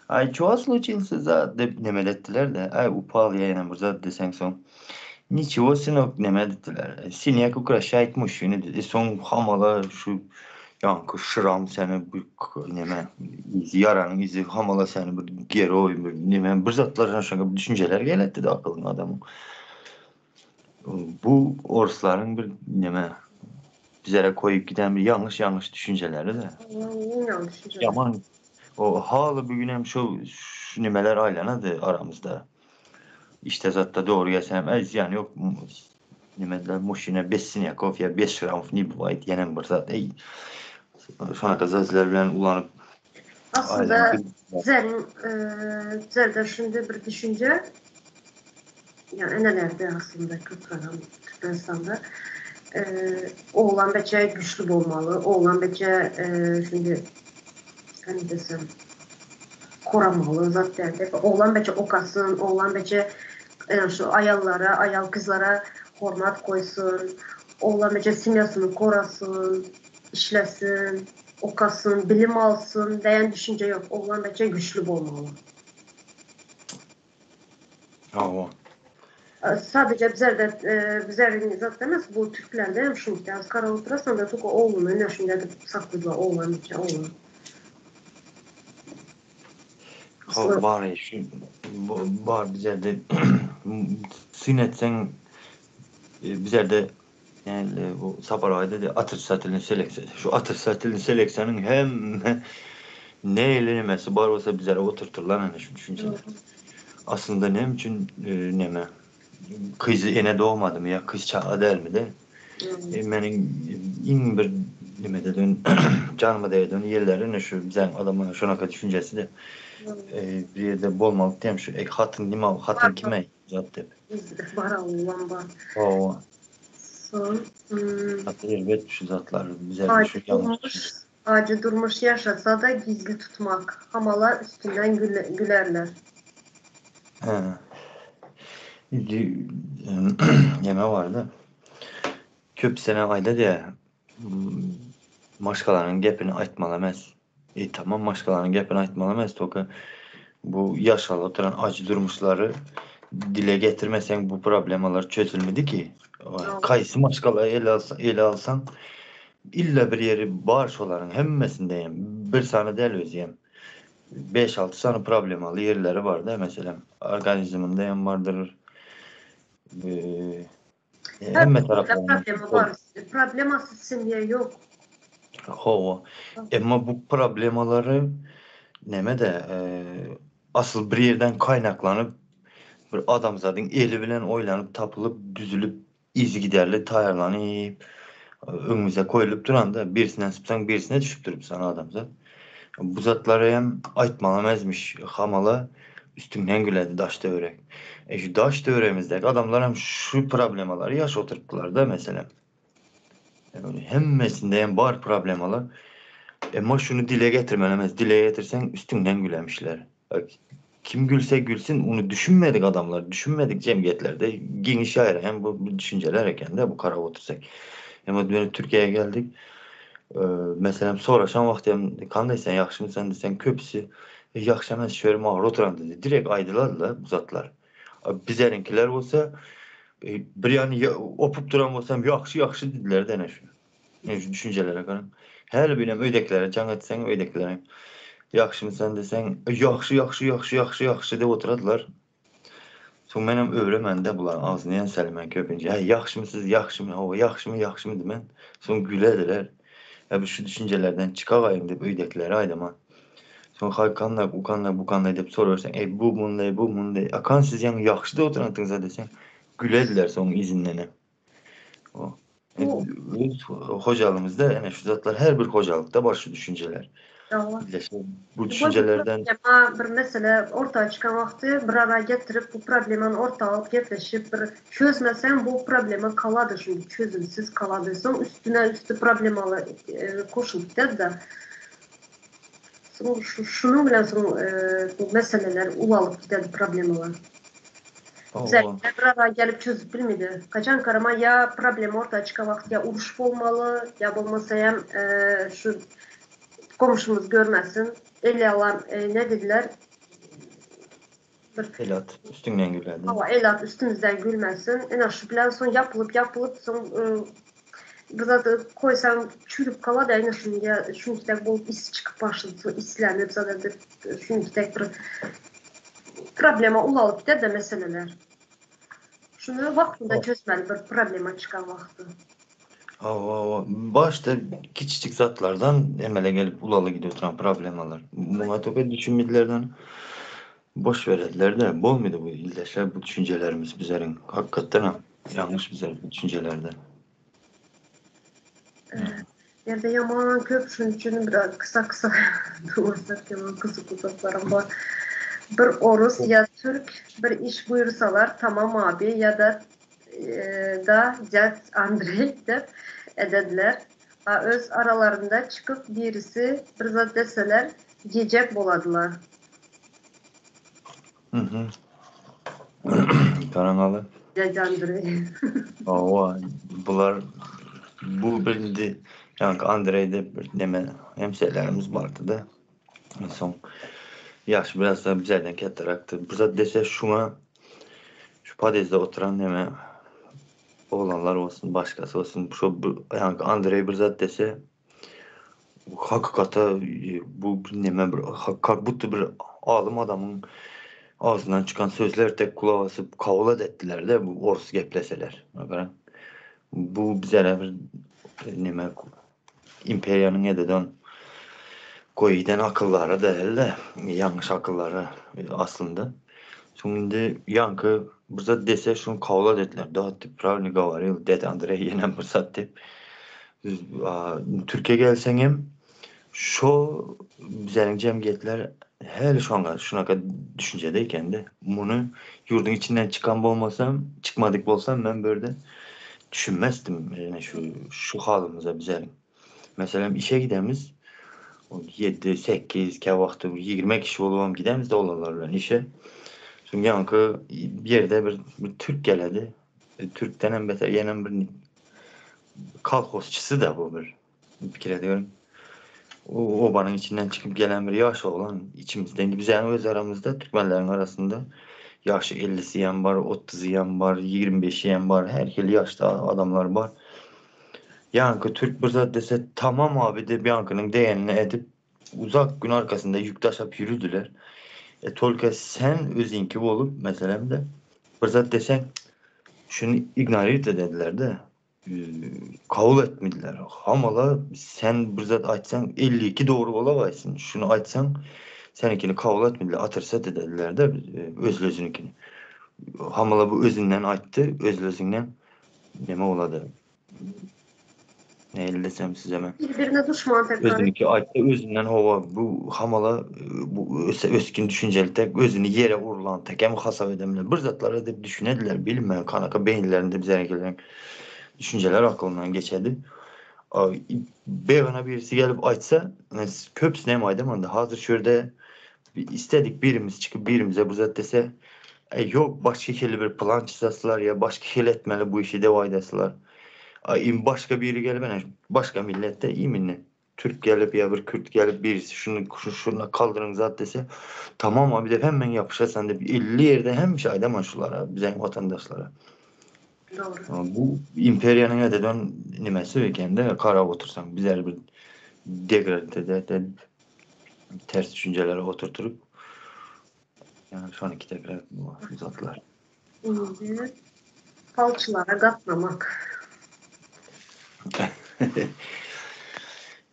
Aý ço случился zat dep neme etdiler de. Aý upal ýa ýene bir zat deseň soň. Niçего synok neme etdiler. Siняк украшает мужчину dedi. Soň hamala şu ýaňky şram seni bu neme ýaranyň izi hamala seni bir geroý bir neme bir zatlar şoňa bir düşünjeler geletdi de akylyň adamyň. Bu orslaryň bir neme bizlere koýup giden bir ýalňyş ýalňyş düşünjeleri-de. Ýalňyş düşünjeler. Ýaman o haly bu günem şu şu nimeler aýlanady aramyzda. Işte zatda dogry gelsem äý zyýany ýok nimediler muşina bez sinýakow ýa bez şramow ne bywaýt ýenem bir zat eý şonaka sözler bilen ulanyp Aslynda bizleriň bizlerde şunda bir düşünje ýa enelerde aslynda köprägem Türkmenistanda oglan beçe güçli bolmaly, oglan beçe şindi hany desem koramaly zat dälde. Oglan beçe okasyn, oglan beçe şu aýallara, aýal kyzlara hormat goýsun, oglan beçe semýasyny korasyn, işlesin. Okasyn, bilim alsyn deýän düşünje ýok. Oglan beçe güçli bolmaly. Hawa. Sadece bizlerde bizleriň zat emes bu türklerde hem şunday az garap oturasan da только ogluny ine şunday edip sakladylar oglan beçe oglan. Hawa bar şu bar bizlerde syn etseň bizlerde Yani bu Sapar aýda diýdi otrisatilny seleksiýa. Şu otrisatilny seleksiýanyň hemme ne elemesi bar bolsa bizlere oturtyrlar ana şu düşünjeler. Aslynda näme üçin e, neme kyzy ene dogmadymy ýa kyz çaga dälmi-de? E, meniň iň bir nimede dön janyma degeden ýerleri ine şu biziň adamlaryň şonaka düşünjesi-de. E, bir ýerde bolmaly diýem şu e, hatyn nime hatyn kime zat diýip. Bar Allam bar. Hawa. Soň Gaty erbet şu zatlar bize şu Acı durmuş, acı durmuş yaşasa-da gizli tutmak. Hamala üstünden gülerler. He. Neme bardy. Köp sene aýda diýä maşgalanyň gepini aýtmaly emes. E tamam maşgalanyň gepini aýtmaly emes toka bu ýaşalyp oturan ajy durmuşlary dile getirmeseň bu problemalar çözülmedi ki. Kaýsy maşgala ele alsa ele alsaň illa bir ýeri bar şolaryň hemmesinde hem bir sany däl özi hem. 5-6 sany problemaly ýerleri bar da meselem organizminde hem bardyr. Hemme tarapdan problema bar. Problemasy semýa ýok. Hawa. Emma bu problemalary neme-de, asyl bir ýerden kaýnaklanyp, bir adamzadyň eli bilen oýlanyp tapylyp, düzülip, yzygiderli taýýarlanyp, öňümize koýulyp duranda, birisinden sypsaň, birisine düşüp durup sana adamzat. Bu zatlary hem aýtmaly emesmiş, hamala üstüňden güledi daş-töwerek. E şu daş-töweregimizdäki adamlar hem şu problemalary ýaşap oturypdylar-da, meselem. Yani hemmesinde hem bar problemalar. Emma şuny dile getirmeli emes. Dile getirseň üstüňden gülemişler. Kim gülse gülsün, ony düşünmedik adamlar, düşünmedik jemgyýetlerde giňiş ýaýraýan bu, bu düşünjeler eken-de, bu garap otursak. Emma dönüp Türkiýä geldik. Meselem, soraşan wagty hem kanday sen, ýagşymy sen diýseň, köpüsi ýagşy emes, şöyle magry oturan diýdi. Direkt aýdylardy-da bu zatlar. Bizleriňkiler bolsa bir ýany opup duran bolsam ýagşy ýagşy diýdiler-de ene şu. Ene şu düşünjelere garaň. Her birem öýdäkilere jaň etseň, öýdäkilere ýagşymy sen diýseň, ýagşy ýagşy ýagşy ýagşy ýagşy diýip oturadylar. Soň menem öwremende bularyň agzyny ýenselim men köpünçe. Hä ýagşymy siz ýagşymy, hawa ýagşymy ýagşymy diýmen. Soň gülediler. Ýa bir şu düşünjelerden çykagaýyň diýip öýdäkilere aýdaman. Soň haý kandak, u kandak, bu kandak diýip soraberseň, eý bu mundaý, bu mundaý. A kan siz ýaňy ýagşy diýip oturansyňyz-a diýseň, gülediler soň yzyndenem. O. Öz hojalygymyzda ene şu zatlar her bir hojalykda bar şu düşünjeler. Bu düşünjelerden Problema bir mesele orta çykan wagty bir ara getirip bu problemany orta alyp gepleşip bir çözmeseň bu problema kalady şunda çözümsiz kalady soň üstüne üstü problemalar goşulyp gidedi-de. Soň şunuň bilen soň bu meseleler ulalyp gidedi problemalar. Hawa. Bir ara gelip çözüp bilmedi. Kaçan karama ýa problema orta çykan wagty ýa uruş bolmaly, ýa bolmasa hem şu goňşumyz görmesin. El ýalan ne dediler? Bir Elat üstüňden gülerdi. Hawa, elat üstümizden gülmesin. Ine şu bilen soň ýapylyp ýapylyp soň bir zat koýsaň çürüp galada ine şuny şuny bolup is çykyp başlady. Soň islenip zat edip şuny bir problema ulalyp gider-de meseleler. Şuny wagtynda çözmeli bir problema çykan wagty. Hawa, hawa. Başda kiçijik zatlardan emele gelip ulala gidip oturan problemalar. Muňa töpe düşünmedilerden boş berediler-de. Bolmady bu ildeşler bu düşünjelerimiz bizleriň. Hakykatdanam ýalňyş bizler bu düşünjelerde. Ýerde ýaman köp şunuň üçin biraz kysa kysa dursak ýaman gyzykly zatlaram bar. Bir orus ýa türk bir iş buýursalar tamam abi ýa-da da dýad Andreý dep edediler. A öz aralarynda çykyp birisi bir zat deseler diýjek boladylar. Mhm. Garaňaly. Dýad Andreý. Hawa, bular bu bir indi ýaňky Andreýde bir neme hemşerilerimiz bardy-da. Soň ýaşy biraz da bizlerden kätteräkdi. Bir zat dese şuňa şu podýezdde oturan neme oglanlar bolsun, başgasy bolsun, şo ýaňky Andreý bir zat dese hakykata bu bir neme bir kak budda bir alym adamyň agzyndan çykan sözler tek gulak asyp kabul edetdiler-de bu orus gepleseler. Bu bizlere bir neme Imperiýanyň ededen goýy giden akyllary däl-de, ýalňyş akyllary aslynda. Soň indi ýaňky bir zat dese şuny kabul etdiler. Da, ty prawilno goworil, ded Andreý ýenem bir zat diýip. Türkiýä gelseňem şo bizleriň jemgyýetler häli şoňa şunaka düşünjede ekende. Muny ýurduň içinden çykan bolmasam, çykmadyk bolsam men bu ýerde düşünmezdim ýene şu şu halymyza bizeriň. Meselem işe gidemiz, ýedi, sekiz, käwagty 20 kişi bolubam gidemizde olanlar bilen işe. Soň ýaňky bir ýerde bir, bir türk geledi. Türkdenem beter ýenem bir kolhozçysy-da bu bir. Pikir ediyorum. O obanyň içinden çykyp gelen bir ýaş oglan içimizden bizäň öz aramyzda türkmenleriň arasynda ýaşy 50-si hem bar, 30-y hem bar, 25-i hem bar, her hili ýaşda adamlar bar. Ýaňky türk bir zat dese tamam abi diýip ýaňkynyň diýenini edip uzak gün arkasynda ýük daşap ýürüdiler. E tolka sen özüňki bolup meselem de bir zat deseň şuny ignorird edediler-de. Kabul etmediler. Hamala sen bir zat aýtsaň 52 dogry bolagaýsyn. Şuny aýtsaň seninkini kabul etmediler. Otricать edediler-de özlüzüninkini. Hamala bu özünden aýtdy, özlüzünden neme bolady. Nähili desem size men. Bir-birine duşman tekrar. Özüniki aýtdy, özünden howa bu hamala bu ösgün düşünjeli tek özüni ýere urlan tek hem hasap edemler. Bir zatlar edip düşünediler, bilmän kanaka beýinlerinde bize gelen düşünjeler aklyndan geçedi. Begana birisi gelip aýtsa, köpüsini hem aýdamanda hazır şu ýerde istedik birimiz çykyp birimize bu zat dese, e, ýok başga hili bir plan çyzasylar ýa başga hili etmeli bu işi dep aýdasylar. Im başga biri gelip ene başga milletde iminli Türk gelip ýa bir Kürt gelip birisi şuny şuna kaldyryň zat dese tamam abi dep hemen ýapyşasan dep 50 ýerde hemişe aýdaman şulara biziň watandaşlara. Dogry. Bu imperiýanyň ededen nimesi ekende garap otursaň bizler bir degrade de ters düşünjelere oturturup yani şony tekrar uzatlar. Indi palçylara gatnamak.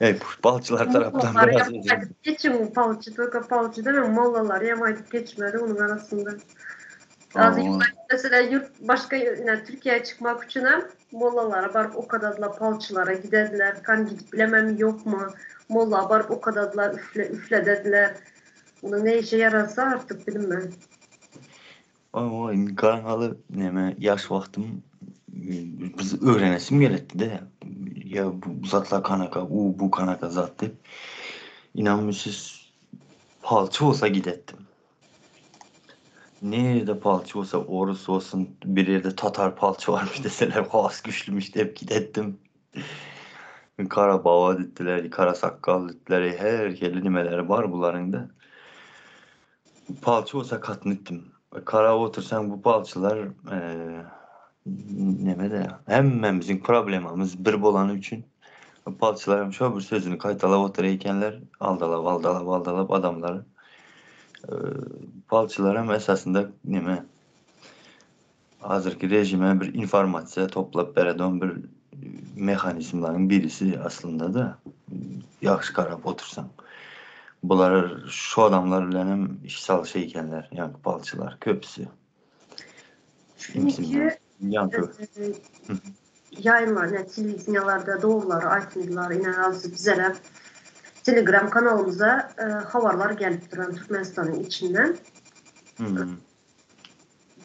Ey, palçylar tarapdan biraz aýdyp geçiň palçy только palçy deme mollalary hem aýdyp geçmeli onuň arasynda. Az mesela ýurt başga yani Türkiýä çykmak üçin hem mollalara baryp okadadylar, palçylara gidediler. Kan gidip bilemem ýokmy? Molla baryp okadadylar, üfle üfledediler. Bunu ne işe yarasa artık bilinmez. Oý, garaňaly neme ýaş wagtym biz öwrenesim geletdi-de. Ýa bu zatlar kanaka, u bu kanaka zat diýip. Inanmyşyz palçy bolsa gidetdim. Nirede palçy bolsa orus bolsun, bir ýerde tatar palçy barmyş deseler has güçlümüş diýip gidetdim. Kara baba diýdiler, kara sakgal diýdiler, her hili nimeleri bar bularyň-da. Palçy bolsa katnytdym. Karap otursaň bu palçylar neme-de hemmämiziň problemamyz bir bolany üçin palçylar hem şo bir sözüni gaýtalap oturar ekenler, aldalap aldalap aldalap adamlary. Palçylar hem esasynda neme. Hazirki rejime bir informasiýa toplap beredon bir mehanizmleriň birisi aslynda-da, ýagşy garap otursaň. Bular şu adamlar bilen hem iş salyşa ekenler, ýaňky palçylar köpüsi. Çünki ýaýynlar, ine telewideniýalarda dogrulary aýtmadylar, ine hazir bizere telegram kanalymyza habarlar gelip duran Türkmenistanyň içinden.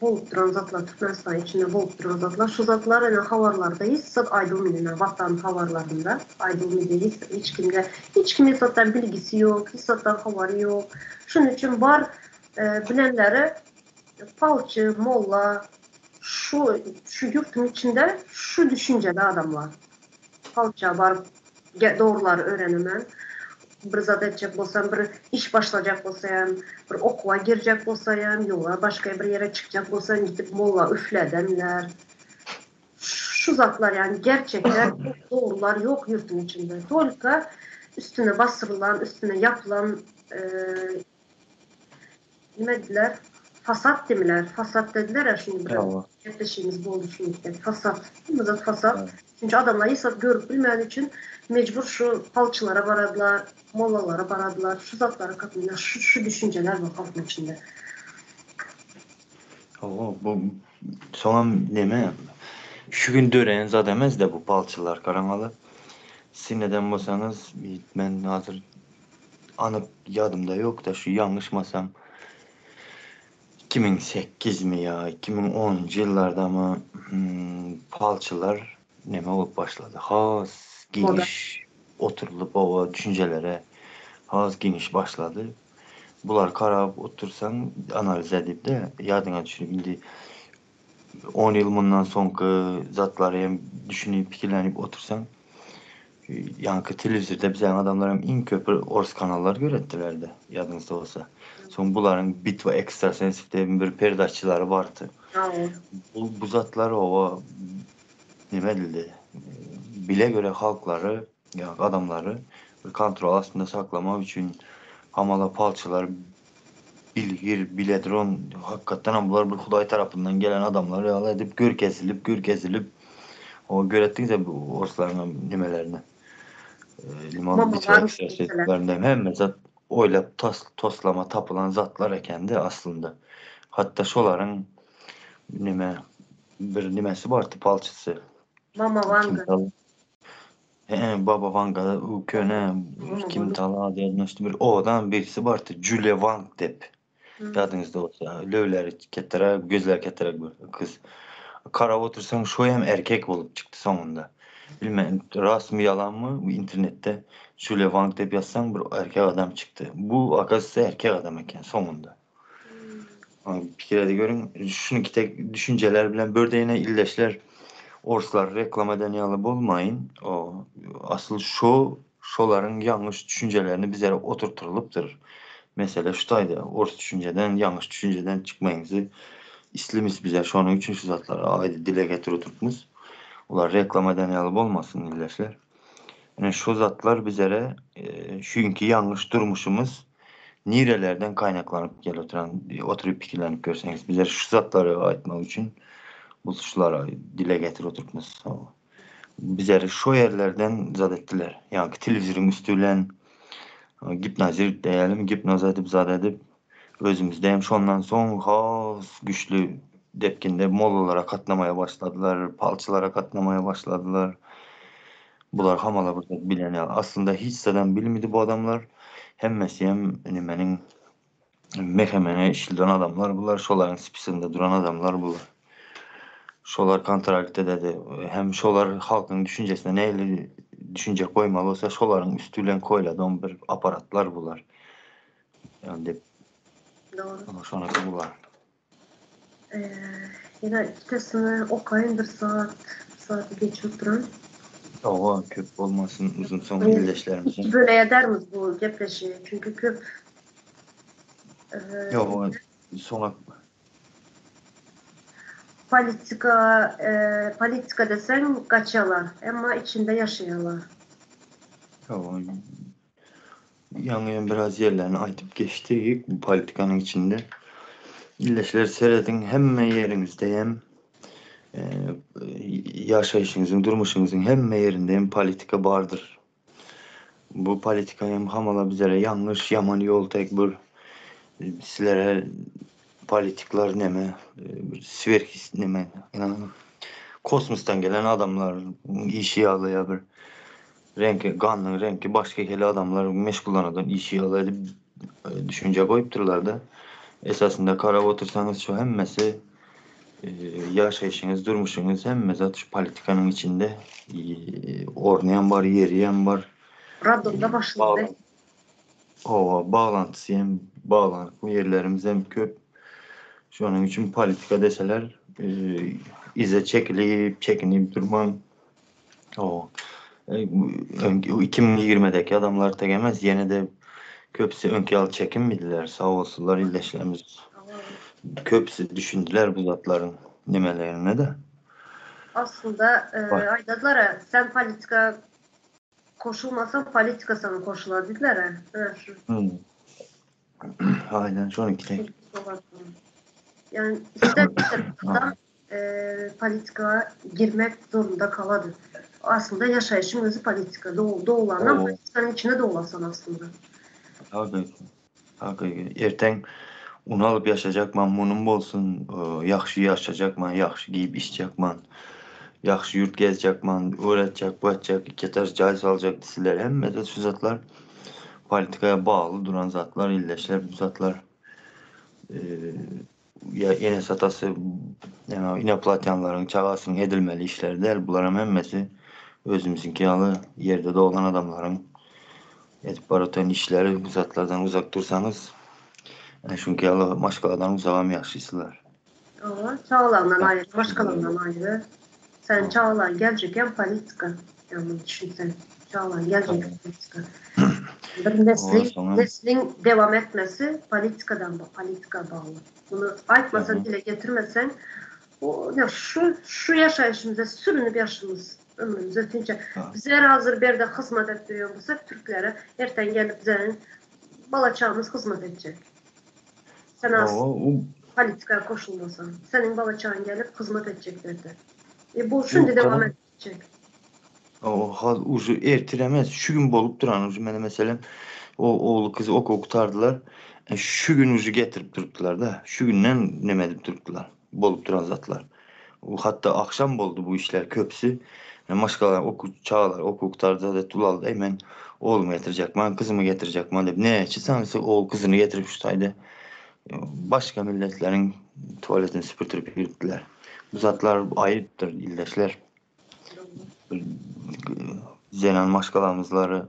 Bolup duran zatlar Türkmenistan içinde bolup duran zatlar şu zatlar ine habarlarda hiç zat aýdylmaýar ine watan habarlarynda aýdylmaýar hiç hiç kimde hiç kim hiç zatdan bilgisi ýok hiç zatdan habary ýok şunuň üçin bar bilenleri palçy molla şu şu ýurtuň içinde şu düşünjeli adamlar palça baryp dogrulary öwrenemän, bir zat etjek bolsam, bir iş başlajak bolsaýam, bir okuwa girjek bolsaýam, ýola başga bir ýere çykjak bolsam gidip molla üfledenler. Şu zatlar ýagny gerçekler, dogrular ýok ýurtuň içinde. Tolka üstüne basyrylan, üstüne ýapylan Nime diýdiler? Fasat diýdiler. Fasat dediler-ä şuny bir gepleşigimiz boldy şuny. Fasat. Hemme zat fasat. Çünki adamlar hiç zat görüp bilmäni üçin mejbur şu palçylara baradylar, mollalara baradylar. Şu zatlara kapynlar, şu şu düşünjeler bar halkyň içinde. Hawa, bu soňam neme şu gün döreýän zat emesde bu palçylar garaňaly. Syn eden bolsaňyz men hazir Anyk ýadymda ýok-da, şu ýalňyşmasam, 2008 mi ýa 2010-njy ýyllardamy palçylar neme bolup başlady, has giňiş oturylyp oba düşünjelere has giňiş başlady. Bulary garap otursaň, analiz edip-de, ýadyňa düşürip indi on ýyl mundan soňky zatlary hem düşünip, pikirlenip otursaň, ýaňky telewizorda biziň adamlar hem iň köp bir ors kanallar göretdiler-de, ýadyňyzda bolsa. Soň bularyň Bitwa ekstrasensów diýen bir perdaçylary bardy. Bu, bu zatlar oba neme edildi? Bile göre halklary, ýa adamlary bir kontrol astynda saklamak üçin hamala palçylar Bilgir, biledron, hakykatdanam bular bir Hudaý tarapyndan gelen adamlar ýaly edip görkezilip, görkezilip, o göretdiňiz bu orslaryň nemelerini. Limon bitwa ekstrasenslerinde hemme zat oýlap tas, toslama tapylan zatlar ekende aslynda. Hatda şolaryň neme bir nemesi bardy palçysy. Mama Wanga. He, Baba Wanga u köne kim tala ady ýadyma düşdi bir owadan birisi bardy Julia Wang dep. Ýadyňyzda bolsa, löwleri ketteräk, gözleri ketteräk bir gyz. Garap otursaň şo hem erkek bolup çykdy soňunda. Bilmen rastmy ýalanmy bu internetde Julia Wang dep ýazsaň bir erkek adam çykdy. Bu okazywatsa erkek adam eken soňunda. Pikir edip görüň, şunuki tek düşünjeler bilen birde ýene ildeşler orslar reklama eden ýaly bolmaýyn. O asyl şo şolaryň ýalňyş düşünjelerini bizlere oturtylypdyr. Mesele şu taýda ors düşünjeden, ýalňyş düşünjeden çykmaýyňyzy islimis bize şonuň üçin şu zatlary aýdy dile getirip oturtmyz. Olar reklama eden ýaly bolmasyn ildeşler. Ine şu zatlar bizlere şuňki ýalňyş durmuşymyz nirelerden kaýnaklanyp gelip oturan oturyp pikirlenip görseňiz bizler şu zatlary aýtmak üçin bu şulara dile getirip oturypmyz. Bizleri şo ýerlerden zat etdiler. Ýaňky telewizoryň üsti bilen gipnozir diýelim, gipnoz edip zat edip özümizde hem şondan soň has güçli depginde mollalara gatnamaýa başladylar, palçylara gatnamaýa başladylar. Bular hamala bir zat bilen ýaly. Aslynda hiç zadam bilmedi bu adamlar. Hemmesi hem nimeniň MHM-ne işleden adamlar bular, şolaryň spisinde duran adamlar bular. Şolar kontrakt ededi. Hem şolar halkyň düşünjesine nähili düşünje goýmaly bolsa, şolaryň üsti bilen koýladon bir aparatlar bular. Ýa dep. Dogry. Ana şonasy bular. Ýene ikisini okaýyn bir sagat, bir sagat geçip duran. Hawa, köp bolmasyn, uzyn soň ildeşlerimiziň. Iki böle edermiz bu gepleşigi, çünki köp. Ýok, soňa Politika, politika deseň gaçýarlar, emma içinde ýaşaýarlar. Hawa, Ýaňy hem biraz ýerlerini aýdyp geçdik bu politikanyň içinde. Ildeşler serediň hemme ýeriňizde hem. Ýaşaýşyňyzyň, durmuşyňyzyň hemme ýerinde hem politika bardyr. Bu politika hem hamala bizlere ýalňyş, ýaman ýol tek bir sizlere politikler neme bir swerhis neme kosmosdan gelen adamlar işi ýaly ýa bir reňki ganyň reňki başga hili adamlar meşgullanadan işi ýaly edip düşünje goýupdyrlarda. Esasynda garap otursaňyz şu hemmesi Ýaşaýşyňyz, durmuşyňyz hemme zat şu politikanyň içinde. Orny hem bar, ýeri hem bar. Raddomda başlandy. Hawa, baglantysy hem baglanyk ýerlerimiz hem köp. Şonuň üçin politika deseler, yza çekilip, çekinip durmaň. Hawa. 2020-däki adamlar tek emes, ýene-de köpüsi öňki ýaly çekinmediler. Sag bolsunlar ildeşlerimiz. Köpüsi düşündiler bu zatlaryň nimelerine-de. Aslynda aýdadylar-a, sen politika koşulmasaň, politika saňa koşular diýdiler-ä. Şu. Aýdan şonuňky. Ýani ister-istemez politika girmek zorunda kalady. Aslynda ýaşaýşyň özi politika. Doglandan politikanyň içinde doglasan aslynda. Hakyky. Hakyky. Erteň un alyp ýaşajakman, munum bolsun, ýagşy ýaşajakman, ýagşy giýip içjekman, ýagşy ýurt gezjekman, öwretjek, bu etjek, iki etaž jaý saljak diýseler, hemme-de şu zatlar politikaya bagly duran zatlar, ildeşler bu zatlar. Ýa enesi-atasy ýa inoplatýanlaryň çagasynyň edilmeli işleri däl. Bularam hemmesi özümiziňki ýaly ýerde doglan adamlaryň edip baratan işleri. Bu zatlardan uzak dursaňyz, ene şuňky ýaly maşgaladan uzagam ýagşysylar. Hawa, çagalaňdan aýry, maşgalaňdan aýry. Sen çagalaň geljegi hem politika. Ýa muny düşünseň, çagalaň geljegi politika. Bir nesliň, nesliň dewam etmesi politikadan, politika bagly. Muny aýtmasaň, dile getirmeseň, o ýa şu şu ýaşaýşymyzda sürünip ýaşymyz ömrümiz ötünçä. Bizler hazir bu ýerde hyzmat edip ýören bolsak türklere, erten gelip bizeniň bala-çagamyz hyzmat etjek. Sen az politika goşulmasaň, seniň bala-çagaň gelip hyzmat etjek bu ýerde. E bu şindi dewam etjek. O hal uje ertir emes, şu gün bolup duran uje mene meselem o ogly kyzy okuw gutardylar. E, şu gün uje getirip durupdylar da. Şu günden neme edip durupdylar. Bolup duran zatlar. O hatda akşam boldy bu işler köpüsi. E, maşgala okuw çagalar okuw gutardy da ulaldy. Ey men oglumy getirjek man, kyzymy getirjek man dep. Näçe sanysy ogul kyzyny getirip şu taýda e, başga milletleriň tualetini süpürtirip ýürüpdiler. Bu zatlar aýypdyr ildeşler. Zenan maşgalamyzlary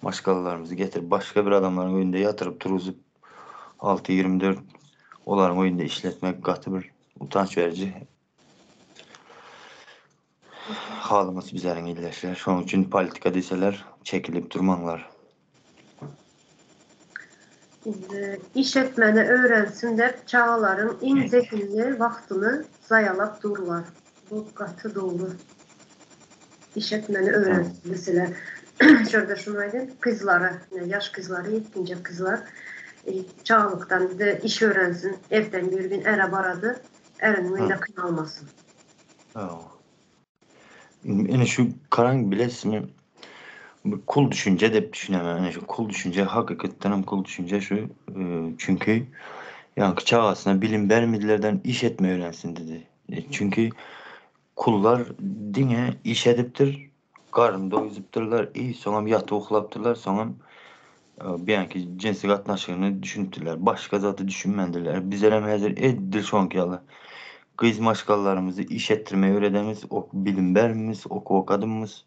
maşgalalarymyzy getirip başga bir adamlaryň öýünde ýatyryp turuzyp 6-24 olaryň öýünde işletmek gaty bir utanç beriji halymyz bizleriň ildeşler. Şonuň üçin politika diýseler çekilip durmaňlar. Indi iş etmäni öwrensin dep çagalaryň iň zehinli wagtyny zaýalap durlar. Bu gaty dogry. Iş etmäni öwrensin. Meselä şu ýerde şuny aýdaýyn, gyzlara, ýaş gyzlary, ýetginjek gyzlar çagalykdan de iş öwrensin, erten bir gün äre barady, äriniň öýünde kynalmasyn. Ine şu garaň bilesizmi bu kul düşünje dep düşünemän ine şu kul düşünje hakykatdan hem kul düşünje şu çünki ýaňky çagasyna bilim bermedilerden iş etme öwrensin dedi. Çünki kullar diňe iş edipdir garyn doýuzypdyrlar i soňam ýatyp uklapdyrlar soňam beýanki jinsi gatnaşygyny düşünipdirler başga zady düşünmändirler bizlerem häzir edil şoňky ýaly Gyz maşgalalarymyzy iş etdirmegi öwredemiz, ok bilim bermimiz, okuw okadymyz.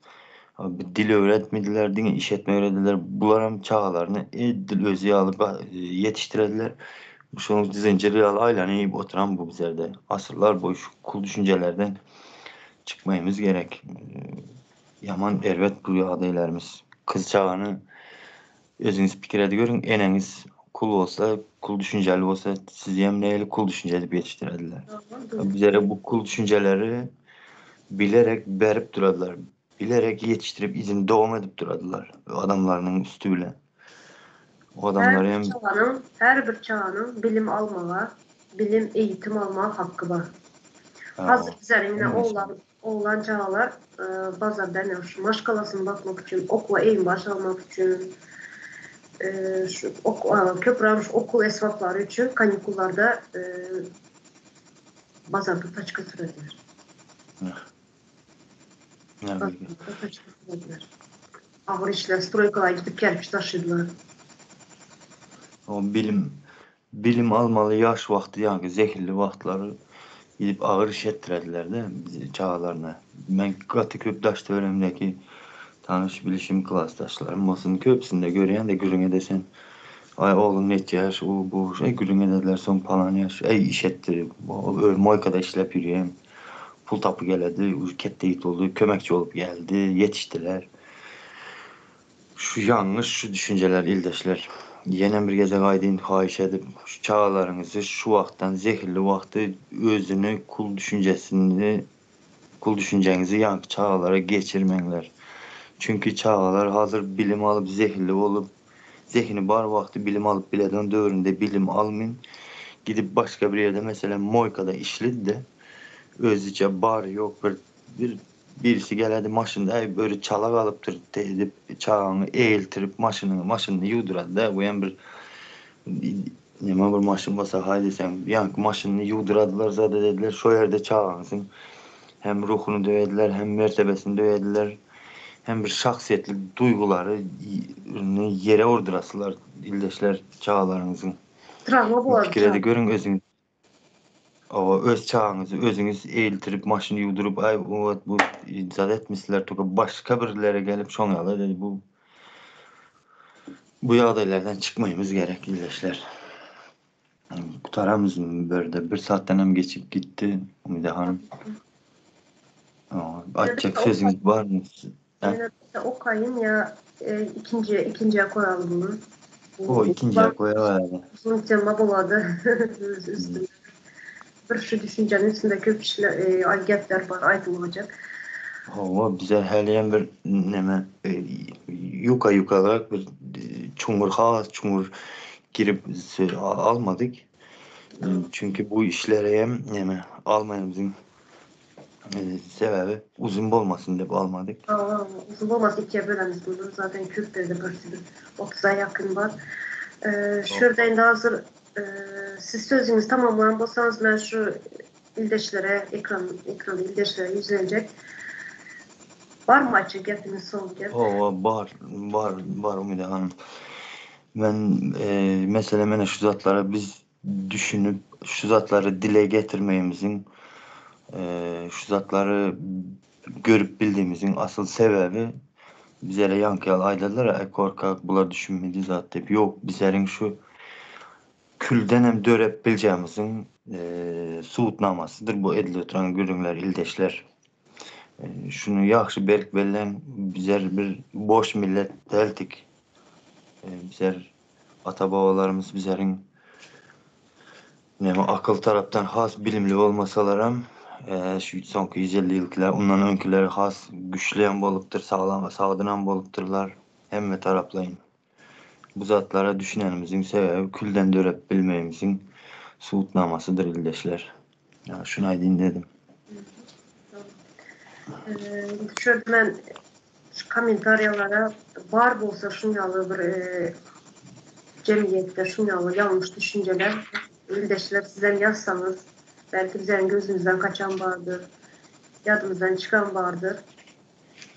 Dil öwretmediler, diňe iş etmegi öwrediler. Bularam çagalaryny edil özi ýaly ýetişdirediler. Şonuň zynjyr ýaly aýlanyp oturan bu bizlerde. Asyrlar boýy şu kul düşünjelerden çykmaýymyz gerek. Ýaman erbet bu ýagdaýlarymyz. Kyz çagany Özüňiz pikir edip görüň, eneňiz kul bolsa, kul düşünjeli bolsa, sizi hem nähili kul düşünje edip ýetişdirediler. Bizlere bu kul düşünjeleri bilerek berip duradylar. Bilerek ýetişdirip yzyny dowam edip duradylar. Adamlarynyň üsti bilen. O adamlar hem her bir çaganyň bilim almaga, bilim, eýitim almaga haky bar. Hazır bizler ine oğlan oğlan çagalar bazarda ine şu maşgalasyny bakmak üçin, okuwa egin-baş almak üçin, şu köpräk şu okuw esbaplary üçin kanikullarda bazarda taçka sürediler. Agyr işler, stroýkalara gidip kerpiç daşydylar. O bilim bilim almaly ýaş wagty ýaňky zehilli wagtlary gidip agyr iş etdirediler-de çagalaryna. Men gaty köp daş-töweregimdäki tanyş bilişim klasdaşlarym bolsun köpüsinde görýän-de gürrüň edesen aý oglum neçe ýaş u bu şeý gürrüň edediler soň palan ýaş äý iş etdi moýkada işläp ýörýän. Pul tapy geledi, uj ketde ýigit boldy, kömekçi bolup geldi, ýetişdiler. Şu ýalňyş şu düşünjeler ildeşler. Ýenem bir gezek aýdyn haýyş edip, şu çagalaryňyzy şu wagtdan zehilli wagty özüni kul düşünjesini kul düşünjeňizi ýaňky çagalara geçirmeňler. Çünki çagalar hazir bilim alyp zehilli bolup Zehini bar wagty bilim alyp biledon döwründe bilim almyn gidip başga bir ýerde meselem moýkada işledi-de özüçe bar ýok bir bir birisi geledi maşynda äý böri çala galypdyr diýip çagaňy egiltirip maşynyňy maşynyny ýuwdurady-da bu hem bir neme bir maşyn bolsa haý diýseň ýaňky maşynyny ýuwduradylar zat edediler şo ýerde çagaňyzyň hem ruhuny döwediler hem mertebesini döwediler. Hem bir şahsyýetlik duýgulary ýere urdurasylar ildeşler çagalaryňyzyň. Trawma bolar Pikir ede görüň özüňiz. Owa öz çagaňyzy özüňiz eýiltirip maşyn ýuwduryp aý owat bu zat etmişler tuka başga birlere gelip şoň ýaly edeli bu bu ýagdaýlardan çykmaýymyz gerek ildeşler. Gutaramyz berde bir saatdan hem geçip gitti Umide hanım. Aýtjak sözüňiz barmy? Ýene okaýyn ýa e, ikinji ikinjiye koýaly bunu. O ikinjiye koýaly. Uzun tema bolady. Üstünde. Bir şu düşünjenin üstünde köp işler, e, gepler bar aýdylajak. Hawa, bize hälem bir neme e, ýuka ýukarak bir çuňňur has çuňňur girip almadyk. Çünki bu işlere hem neme almaýamyzyň sebäbi uzyn bolmasyn diýip almadyk. Uzyn bolmasyn ikiye bölemiz bunu. Zaten Kürtlerde bir sürü 30'a yakın bar. Şurada indi hazır siz sözüňizi tamamlan bolsaňyz men şu ildeşlere ekran ekranda ildeşlere ýüzlenjek. Barmy aýtjak gepiňiz soňky gep? Hawa bar bar bar Umyda hanym. Men meselem ene şu zatlara biz düşünip şu zatlary dile getirmegimiziň şu zatlary görüp bildigimiziň asyl sebäbi bizlere ýaňky ýaly aýdadylar aý korkak bular düşünmedi zat diýip ýok bizleriň şu küldenem dörep biljegimiziň subutnamasydyr bu edilip oturan gürrüňler ildeşler. Şuny ýagşy berk belläň bizler bir boş millet däldik. Bizler ata babalarymyz bizleriň neme akyl tarapdan has bilimli bolmasalaram şu soňky 150 ýylkylar ondan öňkiler has güçli hem bolupdyr saglam sagdynam bolupdyrlar hemme taraplaýyn. Bu zatlara düşünenimiziň sebäbi külden dörep bilmegimiziň subutnamasydyr ildeşler. Ýa şuny aýdyn dedim. Şu ýerde men şu kommentariýalara bar bolsa şuň ýaly bir jemgyýetde şuň ýaly ýalňyş düşünjeler ildeşler sizem ýazsaňyz belki bizäň gözümizden gaçan bardyr, ýadymyzdan çykan bardyr.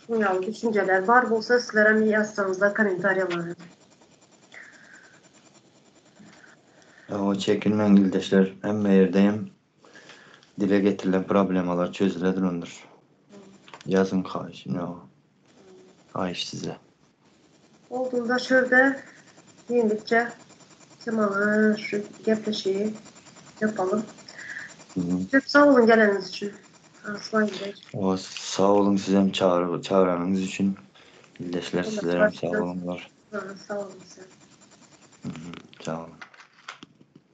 Şuň ýaly düşünjeler bar bolsa sizlerem ýazsaňyzlar kommentariýalara. Hawa çekinmäň ildeşler hemme ýerde hem dile getirilen problemalar çözüle durandyr. Ýazyň haýyş ine haýyş size. Bolduňda şurada giňlikçe temaly şu gepleşiği yapalım. Köp sag boluň geleniňiz üçin. Arslan Bey. O sag boluň sizem çagyranyňyz üçin. İldeşler sizlerem sag boluňlar. Sag boluň size. Sag boluň.